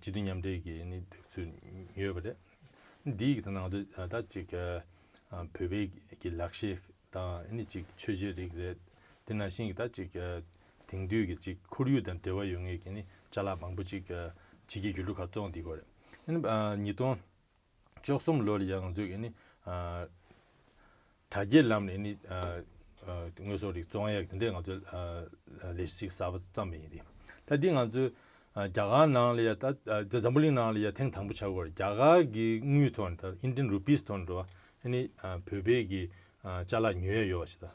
སྤྱི་མཐུན་མཉམ་འབྲེལ་གྱི་ནི་དུས་ཚོད་ཉོས་པ་རེད། འདིའི་གི་ད་ནང་དུ་ད་ཅིག་བོད་པའི་གི་ལག་ཤེས་དང་ནི་ཅིག་མཆོད་མཇལ་རིགས་རེད། དེ་ནང་བཞིན་གྱི་ད་ཅིག་དེང་དུས་ཀྱི་ཅིག་ཁོར་ཡུག་དང་འབྲེལ་བ་ཡོད་ངེས་ཀྱི་ནི་ཅ་ལག་མང་པོ་ཅིག་ཕྱི་རྒྱལ་ཡུལ་གྲུ་ཁག་བཙོང་བསྡད་ཡོད་རེད། ཨ་ནི་ཉིས་སྟོང་བཅུ་གསུམ་ལོ་ལ་ཡང་ང་ཚོས་ཀྱི་ནི་དྲ་རྒྱའི་ལམ་ནས་ནི་དངོས་ཟོག་རིགས་བཙོང་ཡག་དེ་འདྲས་ང་ཚོས་ལས་གཞི་ཞིག་གསར་པ་བརྩམས་པ་ཡིན་ཏེ། ད་འདི་ང་ཚོས་རྒྱ་གར་ནང་ལ་ཡ་ད་འཛམ་བུ་གླིང་ནང་ལ་ཡ་ཐེངས་དང་པོ་ཆགས་ཡོད་རེད། རྒྱ་གར་གྱི་དངུལ་ཐོག་ནས་ད་Indian rupees་ཐོག་ནས་འགྲོ་བ་ཨ་ནི་བོད་པའི་གི་ཅ་ལག་ཉོ་ཡ་ཡོད་པ་ཞིག་ད།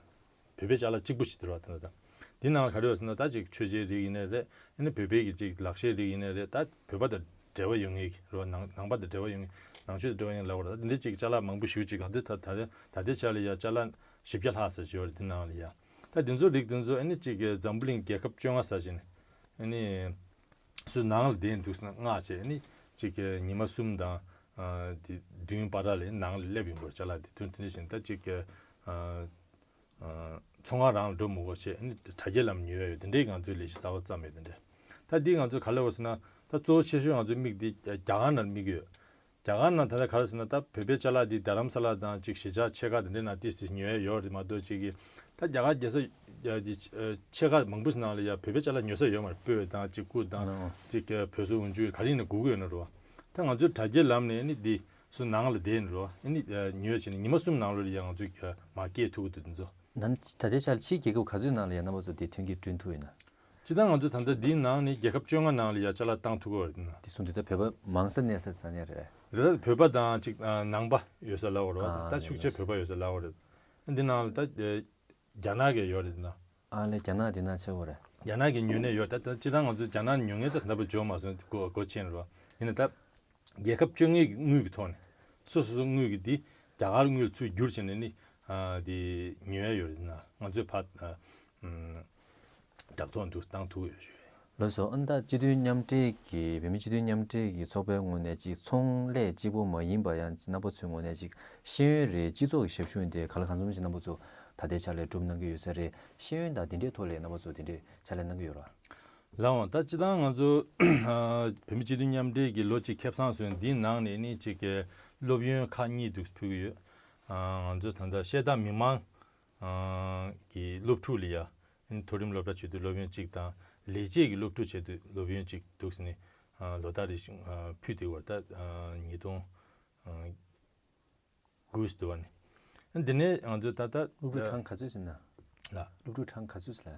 བོད་པའི་ཅ་ལག་གཅིག་པུ་ཞིག་དེ་རེད་བ། ད་ད་འདི་ནང་ལ་ག་རེ་ཡོད་ཟེར་ན་ད་ཅིག་མཆོད་མཇལ་རིགས་ཡིན་ནའི་རེད། ཨ་ནི་བོད་པའི་གི་ཅིག་ལག་ཤེས་རིགས་ཡིན་ནའི་རེད། ད་བོད་པ་དང་འབྲེལ་བ་ཡོད་ངེས་ཀྱི་རེད་བ། ནང་ནང་པ་དང་འབྲེལ་བ་ཡོད་ངེས། ནང་ཆོས་དང་འབྲེལ་བ་ཡོད་ངེས་ལབ་དགོས་རེད། ད་འདི་འདྲའི་ཅིག་ཅ་ལག་མང་པོ་ཞེ་པོ་ཅིག་ང་ཚོས་ད་ད་ད་ལྟའི་ཆ་ལ་ཡ་ཅ་ལག་བཞི་བརྒྱ་ལྷག་ཙམ་ཅིག་ཡོད་རེད། འདི་ནང་ལ་ཡ་ད་འདི་ཚོ་རིགས་འདི་ཚོ་ཨ་ནི་ཅིག་འཛམ་བུ་གླིང་རྒྱལ་ཁབ་བཅོ་ལྔ་ཙམ་ཅིག་ནས་ཨ་ནི་སུ་ནང་ལ་བསྡད་འདུག་ཟེར་ན་ལྔ་བྱས་ཨ་ནི་ཅིག་ཉི་མ་གསུམ་དང་དེ་བདུན་བར་ལ་ནང་ལ་སླེབས་ཡོང་གི་རེད། ཅ་ལག་འདི་དོན་དེ་འདྲ་བཞིན་ད་ཅིག་ཚོང་ཁང་རང་ལ་འགྲོ་མི་དགོས་བྱས་ཨ་ནི་དྲ་རྒྱའི་ལམ་ཉོ་ཡ་ཡོད། དེ་འདྲའི་ང་ཚོས་ལས་གཞི་གསར་པ་བརྩམས་ཡོད། དེ་འདྲ་ད་འདི་ང་ཚོས་ག་རེ་ལབ་ཟེར་ན་ད་གཙོ་བོ་ཆེ་ཤོས་ང་ཚོའི་དམིགས་འདི་རྒྱ་གར་ནང་དམིགས་ཡོད། རྒྱ་གར་ནང་ད་ལྟ་ག་རེ་ཟེར་ན་ད་བོད་པའི་ཅ་ལག་འདི་རྡ་རམ་ས་ལ་དང་ཅིག་གཞིས་ཆགས་ཆེ་ཁག་དེ་འདྲའི་ནང་ཏོག་ཙམ་ཉོ་ཡ་ཡོད་རེད་མ་གཏོགས་ཅིག་གི་ད་རྒྱ་གར་རྒྱལ་ས་ཡ་འདི་ཆེ་ཁག་མང་པོ་ཞིག་ནང་ལ་ཡ་བོད་པའི་ཅ་ལག་ཉོ་ས་ཡོད་མ་རེད། སྤོས་དང་ཅིག་སྐུ་དང་ཅིག་བོད་སོག་འོན་ཆུ་ག་རེ་ཡིན་ན་དགོས་ཀྱི་ཡོད་ན་རེད་བ། ད་ང་ཚོའི་དྲ་རྒྱའི་ལམ་ནས་ནི་འདི་སུ་ནང་ལ་བསྡད་ནས་རོ། ཨ་ནི་ཉོས་བྱས་ནས་ཉི་མ་གསུམ་ནང་ལོགས་ལ་ཡང་ང་ཚོས་མར་སྐྱེལ་ཐུབ་ཀྱི་འདུག་འདི་ཚོ། ནམ་ད་ལྟའི་ཆར་ཕྱིའི་རྒྱལ་ཁབ་ག་ཚོད་ནང་ལ་ཡང་རྣམ་པ་ཚོ་འདི་ཐོན་སྐྱེད་བསྐྲུན་ཐུབ་ཡོད་ན། སྤྱིར་བཏང་ང་ཚོ་ད་ལྟ་འདིའི་ནང་ནས་རྒྱལ་ཁབ་བཅོ་ལྔ་ནང་ལ་ཡང་ཅ་ལག་བཏང་ཐུབ་ཀྱི་ཡོད་རེད་ན། འདི་སོང་དུས་ད་བོད་པ་མང་ས་གནས་ས་ས་གནས་རེད། རེད་ད་བོད་པ་དང་ཅིག་ནང་པ་ཡོད་ས་ལབ་དགོས་རེད་བ། ད་ཤུགས་ཆེ་བོད་པ་ཡོད་ས་ལབ་དགོས་རེད། འདི་ནང་ལ་ད། རྒྱ་ནག་གི་ཡོད་རེད་ན། ཨ་ལས་རྒྱ་ནག་དེ་ན་ཆེ་བོ་རེད། རྒྱ་ནག་གི་ཉོས་ནས་ཡོད་ད་ད་སྤྱིར་བཏང་ང་ཚོ་རྒྱ་ནག་ཉོ་མཁན་ད་ད་པོ་འཇོག་མ་སོང་གོ་གོ་ཆེན་རོ། ཡིན་ན་ད་རྒྱལ་ཁབ་བཅོ་ལྔའི་དངུལ་གྱི་ཐོག་ནས་སོ་སོ་སོ་དངུལ་གྱི་དེ་རྒྱ་གར་དངུལ་ཚུར་བསྒྱུར་བྱས་ནས་ནི་དེ་ཉོ་ཡ་ཡོད་རེད་ན་ང་ཚོས་ཕ་བདག་ཐོག་འདུག་བཏང་ཐུབ་ཡོད་ཞུ། ལགས་སོ། ཨ་ནི་ད་སྤྱི་མཐུན་མཉམ་འབྲེལ་གྱི་བོད་མི་སྤྱི་མཐུན་མཉམ་འབྲེལ་གྱི་ཚོགས་པའི་ངོས་ནས་ཅིག་ཚོང་ལས་གཅིག་པོ་མ་ཡིན་པ་ཡང་རྣམ་པ་ཚོའི་ངོས་ནས་ཅིག་ཤེས་ཡོན་རེད་སྤྱི་ཚོགས་ཀྱི་ཞབས་ཞུ་འདི་ག་ལ་གང་འཚམ་ཞིག་རྣམ་པ་ཚོ་ད་ལྟའི་ཆ་ལས་སྒྲུབ་གནང་གི་ཡོད་ས་རེད། ཤེས་ཡོན་དང་དེ་འདྲའི་ཐོག་ལས་རྣམ་པ་ཚོ་དེ་འདྲའི་ཕྱག་ལས་གནང་གི་ཡོད་རེད། ལགས་འོང་ད་སྤྱི་བཏང་ང་ཚོ་བོད་མི་སྤྱི་མཐུན་མཉམ་འབྲེལ་གྱི་ལོ་གཅིག་ཁེ་བཟང་སོན་འདིའི་ནང་ནས་ནི་ཅིག་གི་སློབ་ཡོན་ཁག་གཉིས་འདུག་ཕུལ་གི་ཡོད། ང་ཚོ་ད་ལྟ་ཤེས་དང་མི་མང་གི་སློབ་ཕྲུག་ལ་ཡ། མཐོ་རིམ་སློབ་གྲྭ་ཆེད་དུ་སློབ་ཡོན་གཅིག་དང་ལས་བྱེད་ཀྱི་སློབ་ཕྲུག་ཆེད་དུ་སློབ་ཡོན་གཅིག་འདུག་ཟེར་ནས་ལོ་ལྟར་རེ་བཞིན་ཕུལ་བསྡད་པ་ད་ཉིས་སྟོང་དགུ་ཙམ་འདུག་བ་ནི། འདི་ནས་ང་ཚོས་ད་ལྟ་སློབ་ཕྲུག་གྲངས་ག་ཚོད་ཟེར་ན། ལ། སློབ་ཕྲུག་གྲངས་ག་ཚོད་ཟེར་ན།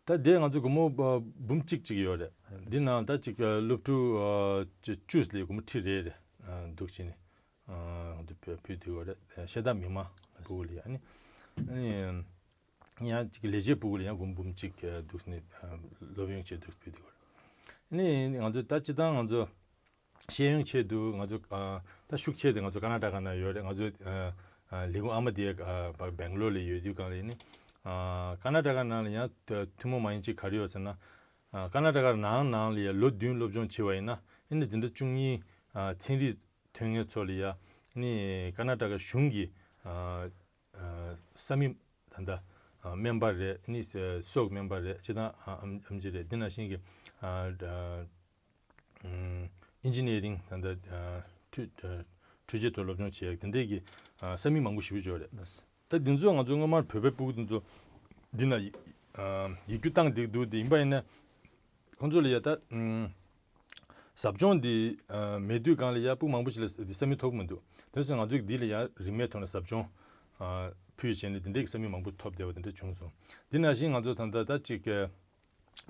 ད་དེ་ང་ཚོ་སྒོར་མོ་འབུམ་གཅིག་ཅིག་ཡོད་རེད། འདི་ནང་ད་ཅིག་སློབ་ཕྲུག་བཅུ་ལས་སྒོར་མོ་ཁྲི་རེ་རེ་འདུག་བྱས་ནས། ང་ཚོ་ཕུལ་ཕུལ་བསྡད་ཡོད་རེད། ཤེས་དང་མི་མང་ཕྲུ་གུ་ལ་ཡ་ཨ་ནི། ཨ་ནི། ཡང་ཅིག་ལས་བྱེད་ཕྲུ་གུ་ལ་ཡང་སྒོར་མོ་འབུམ་གཅིག་འདུག་ནས་སློབ་ཡོན་ཆེད་དུ་ཕུལ་བསྡད་ཡོད་རེད། ཨ་ནི་ང་ཚོ་ད་སྤྱིར་བཏང་ང་ཚོ་ཤེས་ཡོན་ཆེད་དུ་ང་ཚོ་ད་ཤུགས་ཆེ་དེ་ང་ཚོ་ཀར་ན་ཊ་ཀ་ནང་ཡོད་རེད། ང་ཚོ་ལས་ཁུངས་ཨ་མ་དེ་སྦེང་ལོར་ལ་ཡོད་དུས་གང་ལ་ཡིན་ནི། ཀར་ན་ཊ་ཀ་ནང་ལ་ཡང་ཐུན་མོང་མ་ཡིན་ཅིག་ག་རེ་ཡོད་ཟེར་ན། ཀར་ན་ཊ་ཀ་ནང་ནང་ལ་ཡང་ལོ་བདུན་སློབ་སྦྱོང་བྱས་པ་ཡིན་ན་ཨ་ནི་འཛིན་གྲྭ་བཅུ་གཉིས་ཚན་རིག་ཐོན་མཁན་ཚོ་ལ་ཡ་ནི་ཀར་ན་ཊ་ཀ་གཞུང་གི་ས་མིག་ད་ལྟ་སྨན་པ་རེད། ནི་སྲོག་སྨན་པ་རེད། སྤྱིར་བཏང་ཨམ་ཆི་རེད། འདི་ནང་བཞིན་གྱི་ཨིན་ཇི་ནི་ཡ་རིང་ད་ལྟ་འཕྲུལ་འཕྲུལ་ཆས་ཐོག་སློབ་སྦྱོང་བྱེད་ཡག་དེ་འདྲས་ཀྱི་ས་མིག་མང་པོ་ཞེ་པོ་ཅིག་ཡོད་རེད། ད་འདི་ཚོ་ང་ཚོ་སྔོན་མར་བོད་པའི་ཕྲུ་གུ་འདི་ཚོ་འདི་ན་ཡིག་རྒྱུགས་བཏང་བསྡད་འདུག་དེ་ཡིན་པ་ཡིན་ན་ཁོང་ཚོ་ལ་ཡ་ད་ཟབ་སྦྱོང་འདི་མེད་དུས་གང་ལ་ཡ་ཕྲུ་གུ་མང་པོ་ཞིག་ལ་འདི་ས་མིག་ཐོབ་ཀྱི་མི་འདུག་དེ་ཚོ་ང་ཚོས་འདི་ལ་ཡ་རིན་མེད་ཐོག་ནས་ཟབ་སྦྱོང་ཕུལ་བྱས་ནས་འདི་འདྲའི་ས་མིག་མང་པོ་ཐོབ་བསྡད་པ་དེ་འདྲ་བྱུང་སོང་། འདི་ནང་བཞིན་ང་ཚོ་ད་ལྟ་ད་ཅིག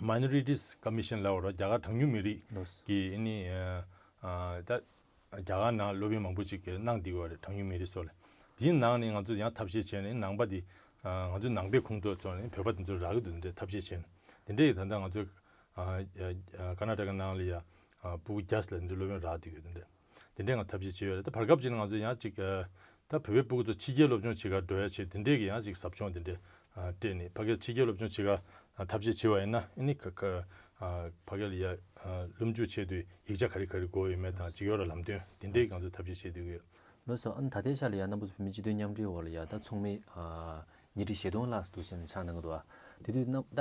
Minorities Commission ལབ་པ་རེད། རྒྱ་གར་གྲངས་ཉུང་མི་རིགས་ཀྱི་ཨ་ནི་ད་རྒྱ་གར་ནང་སློབ་ཡོན་མང་པོ་ཅིག་གནང་བསྡད་ཡོད་རེད། གྲངས་ཉུང་མི་རིགས་ཚོ་ལ། དེའི་ནང་ནས་ང་ཚོ་ཡང་ཐབས་ཤེས་བྱས་ནས་ནང་པ་དེ་ང་ཚོ་ནང་པའི་ཁོངས་གཏོགས་ཚོ་ནས་བོད་པ་དེ་ཚོ་རག་གི་འདུག་འདྲ་ཐབས་ཤེས་བྱས་ནས་དེ་འདྲ་ཡི་ད་ལྟ་ང་ཚོ་ཀར་ན་ཊ་ཀ་ནང་ལ་ཡ་ ཨ་སྤུ་གུ་བརྒྱ་ཙམ་ལ་འདི་འདྲའི་སློབ་ཡོན་རག་བསྡད་ཡོད། དེ་འདྲ་དེ་འདྲའི་ང་ཐབས་ཤེས་བྱས་ཡོད་རེད། ད་བར་སྐབས་ཅིག་ནས་ང་ཚོ་ཡང་ཅིག་ཨ་ད་བོད་པའི་སྤུ་གུ་ཚོ་ཕྱི་རྒྱལ་སློབ་སྦྱོང་བྱེད་གར་འགྲོ་ཡ་བྱེད་དེ་འདྲའི་གི་ཡང་ཅིག་ཟབ་སྦྱོང་དེ་འདྲ་ཨ་སྤྲད་ནས་ཕ་གིར་ཕྱི་རྒྱལ་སློབ་སྦྱོང་བྱེད་གར་ཨ་ཐབས་ཤེས་བྱས་པ་ཡིན་ན་ཨ་ནི་ག་ག་ཨ་ཕ་གིར་ཡ་ཨ་སློབ་འཇུག་ཆེད་དུ་ཡིག་ཆ་ག་རེ་ག་རེ་དགོས་ཡོད་མེད་དང་ཅིག་ཡོད་ར་ལམ་སྟོན་དེ་འདྲའི་ང་ཚོ་ཐབས་ཤེས་བྱེད་བསྡད་ཀྱི་ཡོད། ལགས་སོ། ཨ་ནི་ད་ལྟའི་ཆ་ལ་ཡ་རྣམ་པ་ཚོ་བོད་མིའི་སྤྱི་མཐུན་མཉམ་འབྲེལ་འོག་ལ་ཡ་ད་ཚོགས་མི་ཨ་ཉིས་ཁྲི་བཞི་སྟོང་ལྷག་འདུག་ཟེར་ནས་ཆགས་གནང་གི་འདུག་ཨ། དེ་དུས་རྣམ་ད་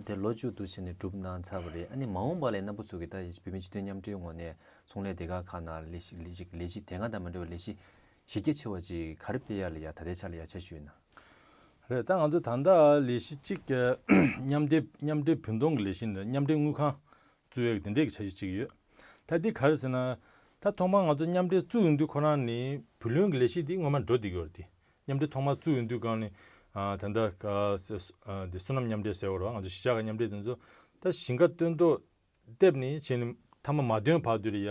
དེ་ལོ་བཅུ་འདུག་ཟེར་ནས་གྲུབ་གནང་ཚར་བ་རེད། ཨ་ནི་མ་འོངས་པ་ལ་རྣམ་པ་ཚོ་གི་ད་བོད་མིའི་སྤྱི་མཐུན་མཉམ་འབྲེལ་ངོས་ནས་ཚོང་ལས་སྡེ་ཁག་ཁག་ནང་ལས་གཞི་ལས་གཞི་ལས་གཞི་དེ་སྔ་དང་མ་འདྲ་བའི་ལས་གཞི་གཞི་རྒྱ་ཆེ་བ་ཅིག་ག་རེ་སྤེལ་ཡ་ལ་ཡ་ད་ལྟའི་ཆ་ལ་ཡ་འཆར་གཞི་ཡོད་ན། རེད། ད་ང་ཚོ་ད་ལྟ་ལས་གཞི་གཅིག་གི་མཉམ་འབྲེལ་མཉམ་འབྲེལ་བུན་གཏོང་གི་ལས་གཞི་འདི་མཉམ་འབྲེལ་དངུལ་ཁང་བཙུགས་ཡས་ཀྱི་དེ་འདྲས་ཀྱི་འཆར་གཞི་གཅིག་ཡོད། ད་འདི་ག་རེ་ཟེར་ན། ད་ཐོག་མར་ང་ཚོ་མཉམ་འབྲེལ་བཙུགས་ཡོང་དུས་ཁོ་རང་ནི་བུ་ལོན་གྱི་ལས་གཞི་འདི་སྔོན་མ་འགྲོ་བསྡད་ཀྱི་ཡོད་རེད་དེ། མཉམ་འབྲེལ་ཐོག་མར་བཙུགས་ཡོང་དུས་སྒང་ནི་ཨ་ད་ལྟ་ཨ་སོ་ཨ་འདི་སོ་ནམ་མཉམ་འབྲེལ་ཟེར་བ་རེད་བ། ང་ཚོ་གཞིས་ཆགས་ཀྱི་མཉམ་འབྲེལ་དེ་ཚོ་ད་ཞིང་ཁ་སྟོན་ཐོག་བཏབ་ནས་བྱས་ནས་མཐའ་མ་མ་ཐོན་བར་དུ་ལ་ཡ་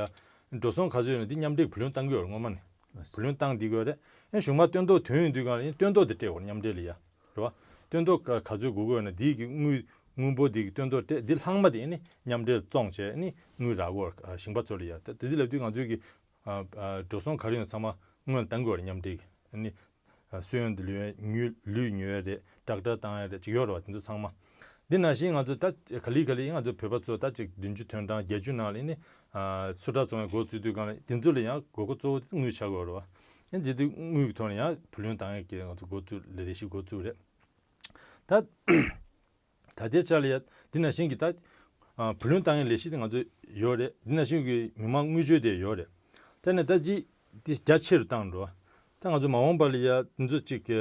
འགྲོ་སོང་ག་ཚོད་ཡོད་ན་འདི་མཉམ་འབྲེལ་བུ་ལོན་བཏང་གི་ཡོད་རེད། སྔོན་མ་ནས་བུ་ལོན་བཏང་བསྡད་ཀྱི་ཡོད་རེད། ཡང་གཞུག་མ་སྟོན་ཐོག་ཐོན་ཡོང་དུས་སྒང་ལ་ཡང་སྟོན་ཐོག་དེ་སྤྲད་དགོས་རེད། མཉམ་འབྲེལ་ལ་ཡ་རེད་བ། སྟོན་ཐོག་ག་ག་ཚོད་དགོས་ཀྱི་ཡོད་ན་འདི་གི་དངུལ་དངུལ་འབོར་འདི་གི་སྟོན་ཐོག་སྤྲད། འདི་ལྷག་མ་དེ་ནི་མཉམ་འབྲེལ་བཙོང་བྱས་ནི་དངུལ་རག་གི་ཡོད་རེད། ཞིང་པ་ཚོ་ལ་ཡ་ད་དེ་དུས་ལབ་དུས་ང་ཚོས་ཀྱི་ཨ་ཨ་འགྲོ་སོང་ག་རེ་ཡོད་ཚང་མ་སྔོན་བཏང་གི་ཡོད་རེད། མཉམ་འབྲེལ་གྱི་ཨ་ནི། སོན་ལུས་ཉོ་ལུས་ཉོ་ཡ་རེད། ཊེག་ཊར་བཏང་ཡ་རེད། ཅིག་ཡོད་རེད་བ། དེ་ཚོ་ཚང་མ། འདི་ནང་བཞིན་ང་ཚོ་ད་ག་ལེ་ག་ལེ་ང་ཚོ་བོད་པ་ཚོ་ད་ཅིག་བདུན་ཅུ་དོན་གྲངས་བརྒྱད་ཅུ་ནང་ལ་ནི་ཨ་སུ་ཊར་བཙོང་ཡ་འགོ་བཙུགས་དུས་སྒང་ལ་དེ་ཚོ་ལ་ཡང་དགོས་མཁོ་གཙོ་བོ་དེ་དངུལ་ཆགས་ཀྱི་ཡོད་རེད་བ། ཡང་དེ་དུས་དངུལ་གྱི་ཐོག་ནས་ཡང་བུ་ལོན་བཏང་ཡ་གི་ང་ཚོ་འགོ་བཙུགས་ལས་ལས་གཞི་འགོ་བཙུགས་རེད། ད་ད་ལྟའི་ཆ་ལ་ཡ་འདི་ནང་བཞིན་གྱི་ད་ཨ་བུ་ལོན་བཏང་ཡའི་ལས་གཞི་དེ་ང་ཚོ་ཡོད་རེད། འདི་ནང་བཞིན་གྱི་མི་མང་དངུལ་བཅོལ་དེ་ཡོད་རེད། དེ་ནས་ད་ཅི་འདི་རྒྱ་ཆེ་རུ་བཏང་འགྲོ། ད་ང་ཚོ་མ་འོངས་པ་ལ་ཡ་འདི་ཚོ་ཅིག་གི་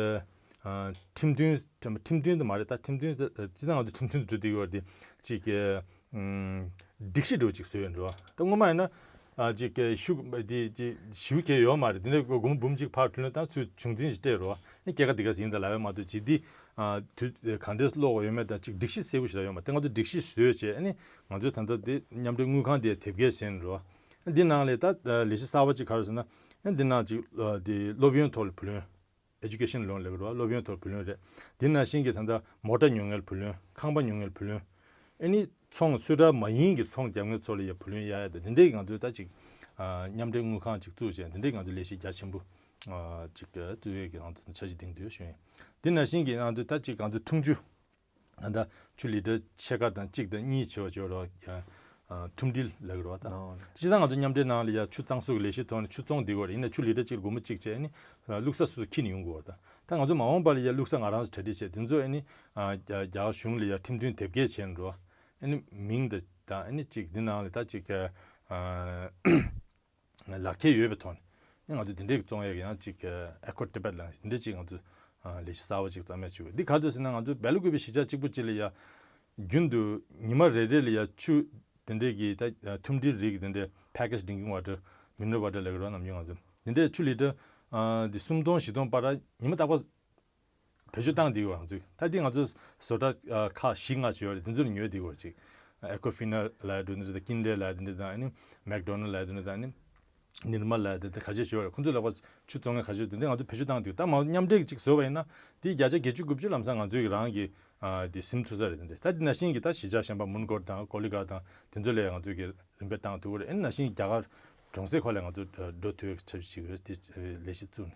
ཨ་ཁྲིམས་མཐུན་ཁྲིམས་མཐུན་དུ་མ་རེད། ད་ཁྲིམས་མཐུན་དུ་ཅི་ད་ང་ཚོ་ཁྲིམས་མཐུན་དུ་འགྲོ་བསྡད་ཡོད་རེད། དེ་ཅིག་གི་ཨ་སྒྲིག་གཞི་འདྲ་བོ་ཅིག་བཟོས་ཡོད་འགྲོ། ད་སྔོན་མ་ཡིན་ན། ཨ་ཅིག་གི་ཤུགས་འདི་ཅིག་ཞུ་གི་ཡོད་མ་རེད། དེ་འདྲ་སྒོར་མོ་འབུམ་གཅིག་ཕར་ཐོན་ན་ད་ཚུར་བྱུང་འཛིན་ཞིག་སྤྲད་རོགས། ཨ་སྐྱེད་ཀ་འདི་ག་ཟིན་ད་ལབ་ཡ་མ་གཏོགས་ཅིག་འདི་ཨ་དུས་གང་འདྲས་སློག་དགོས་ཡོད་མེད་ད་ཅིག་སྒྲིག་གཞི་གསལ་པོ་ཞིག་ལ་ཡོད་མ་རེད། ང་ཚོ་སྒྲིག་གཞི་བཟོས་བྱས་ཨ་ནི་ང་ཚོས་ད་ལྟ་འདི་མཉམ་འབྲེལ་དངུལ་ཁང་འདི་དེབ་སྐྱེལ་ཟིན་རོགས། ཨ་འདི་ནང་ལ་ད་ལས་གཞི་གསར་པ་ཅིག་ག་རེ་ཟེར་ན། ཨ་འདི་ནང་ཅིག་འདི་སློབ་ཡོན་ཐོག་ལ་བུ་ལོན། Education Loan ལབ་ཀྱི་རེད་བ། སློབ་ཡོན་ཐོག་བུ་ལོན་རེད། དེ་ནང་བཞིན་གྱི་ད་ལྟ་མོ་ཊ་ཉོ་མཁན་བུ་ལོན། ཁང་པ་ཉོ་མཁན་བུ་ལོན། ཨ་ནི་ཚོང་སུ་ཊར་མ་ཡིན་གྱི་ཚོང་རྒྱག་མཁན་ཚོ་ལ་ཡ་བུ་ལོན་གཡར་ཡ་དང་དེ་འདྲའི་ང་ཚོའི་ད་ཅིག་ཨ་མཉམ་འབྲེལ་དངུལ་ཁང་ཅིག་བཙུགས་བྱས་དེ་འདྲའི་ང་ཚོའི་ལས་གཞི་རྒྱ་ཆེན་པོ་ཨ་ཅིག་བཙུགས་ཡས་ཀྱི་ང་ཚོ་འཆར་གཞི་འདིང་འདོད་ཞུ་ཡིན། དེ་ནང་བཞིན་གྱི་ང་ཚོའི་ད་ཅིག་ང་ཚོའི་འཐུང་ཆུ། ད་ལྟ་ཆུ་ལི་ཊར་ཕྱེད་ཀ་དང་གཅིག་དང་གཉིས་བྱེད་པ་བྱེད་པ་རེད་བ། ཨ་ཐུམ་སྒྲིལ་ལབ་ཀྱི་རེད་བ་ད། ཨོ། སྤྱིར་བཏང་ང་ཚོ་མཉམ་འབྲེལ་ནང་ལ་ཡ་ཆུ་གཙང་བཟོ་གི་ལས་གཞི་ཐོག་ནས་ཆུ་བཙོང་བསྡད་ཀྱི་ཡོད་རེད། ཡིན་ན་ཆུ་ལི་ཊར་གཅིག་ལ་སྒོར་མོ་གཅིག་བྱས་ནི་བླུགས་ས་སོ་སོ་འཁྱེར་ནས་ཡོང་དགོས་རེད་ད། ད་ང་ཚོ་མ་འོངས་པ་ལ་ཡ་བླུགས་ས་ང་རང་ཚོ་གྲ་སྒྲིག་བྱས། དེ་ཚོ་ཨ་ནི་ཨ་རྒྱ་རྒྱ་གར་གཞུང་ལ་ཡ་ཁྲིམས་མཐུན་དེབ་སྐྱེལ་བྱས་ནས་རེད་བ། ཨ་ནི་མིང་དང་ད་ཨ་ནི་གཅིག་འདི་ནང་ལ་ད་གཅིག་ཨ། ལག་ཁྱེར་ཡོད་པའི་ཐོག་ནས་ང་ཚོ་འདི་འདྲའི་བཙོང་ཡས་ཀྱི་ཡང་ཅིག་Eco Tibet ལ་འདི་འདྲའི་ཅིག་ང་ཚོ་ལས་གཞི་གསར་པ་ཅིག་རྩ་མེད་བྱུང་། འདི་ག་དུས་ཟེར་ན་ང་ཚོ་སྦེལ་ཀོབ་པའི་གཞིས་ཆགས་གཅིག་པུ་གཅིག་ལ་ཡ་རྒྱུན་དུ་ཉི་མ་རེ་རེ་ལ་ཡ་ཆུ་འདི་འདྲའི་གི་ད་ཐུམ་སྒྲིལ་རིགས་འདི་འདྲའི་Packaged Drinking Water, Mineral Water ལབ་ཀྱི་རེད་ནམ་རྒྱུན་ང་ཚོ་འདི་འདྲའི་ཆུ་ལི་ཊར་འདི་སུམ་སྟོང་བཞི་སྟོང་བར་ཉི་མ་རྟག་པར་བེད་སྤྱོད་བཏང་བསྡད་ཡོད། ང་ཚོས་ད་འདི་ང་ཚོས་བཟོ་གྲྭ་ཨ་ཁག་བཞི་ལྔ་ཅིག་ཡོད་རེད། འདི་ཚོར་ཉོས་བསྡད་ཡོད་ཅིག Aquafina ལབ་ཡ་འདྲ་འདི་འདྲ་དང་ཀིན་ལེ་ལབ་ཡ་འདི་འདྲ་དང་ཨ་ནི་McDonald ལབ་ཡ་འདི་འདྲ་དང་ཨ་ནི་Nirma ལབ་ཡ་འདི་འདྲ་ཁ་ཤས་ཅིག་ཡོད་རེད། ཁོང་ཚོས་ལབ་པ་ཆུ་བཙོང་མཁན་ཁ་ཤས་འདི་འདྲ་ང་ཚོས་བེད་སྤྱོད་བཏང་བསྡད་ཡོད། ད་མ་མཉམ་འབྲེལ་གྱི་ཅིག་བཟོས་པ་ཡིན་ན་འདི་བརྒྱ་ཆ་བརྒྱད་ཅུ་དགུ་བཅུ་ལམ་སང་ང་ཚོའི་རང་གི་ཨ་འདི་ཟིན་ཐུབ་ས་རེད། འདི་འདྲ་ད་འདི་ནང་བཞིན་གྱི་ད་གཞིས་ཆགས་གཞན་པ་མོན་གྷོ་དང་ཀོ་ལི་གྷལ་དང་དེ་ཚོ་ལ་ང་ཚོས་ཀྱི་རིམ་པས་བཏང་ཐུབ་ཀྱི་རེད། ཨ་ནི་ནང་བཞིན་རྒྱ་གར་གྲོང་གསེབ་ཁག་ལ་ང་ཚོས་འགྲོ་ཐུབ་ཡག་ཆབ་སྲིད་ཅིག་ཡོད། དེ་ལས་གཞི་བཙུགས་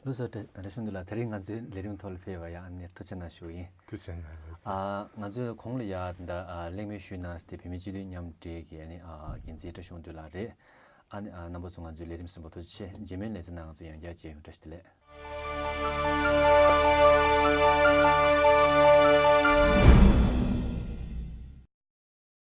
ནས། ལགས་སོ། བཀྲ་ཤིས་དོན་གྲུབ་ལགས། དེ་རིང་ང་ཚོའི་ལས་རིམ་ཐོག་ལ་ཕེབས་པར་ཡང་ཨ་ནི་ཐུགས་རྗེ་གནང་ཞུ་ཡིན། ཐུགས་རྗེ་གནང་། ལགས་སོ། ཨ་ང་ཚོས་གོང་ལ་ཡ་ད་ཨ་གླེང་མོལ་ཞུས་གནང་སྟེ་བོད་མིའི་སྤྱི་འཐུས་མཉམ་འབྲེལ་གྱི་ཨ་ནི་ཨ་འགན་འཛིན་བཀྲ་ཤིས་དོན་གྲུབ་ལགས་རེད། ཨ་ནི་ཨ་རྣམ་པ་ཚོ་ང་ཚོའི་ལས་རིམ་གསན་པར་ཐུགས་རྗེ་ཆེ། རྗེས་མའི་ལེ་ཚན་ནང་ང་ཚོ་ཡང་བསྐྱར་མཇལ་ཡོང་། བཀྲ་ཤིས་བདེ་ལེགས།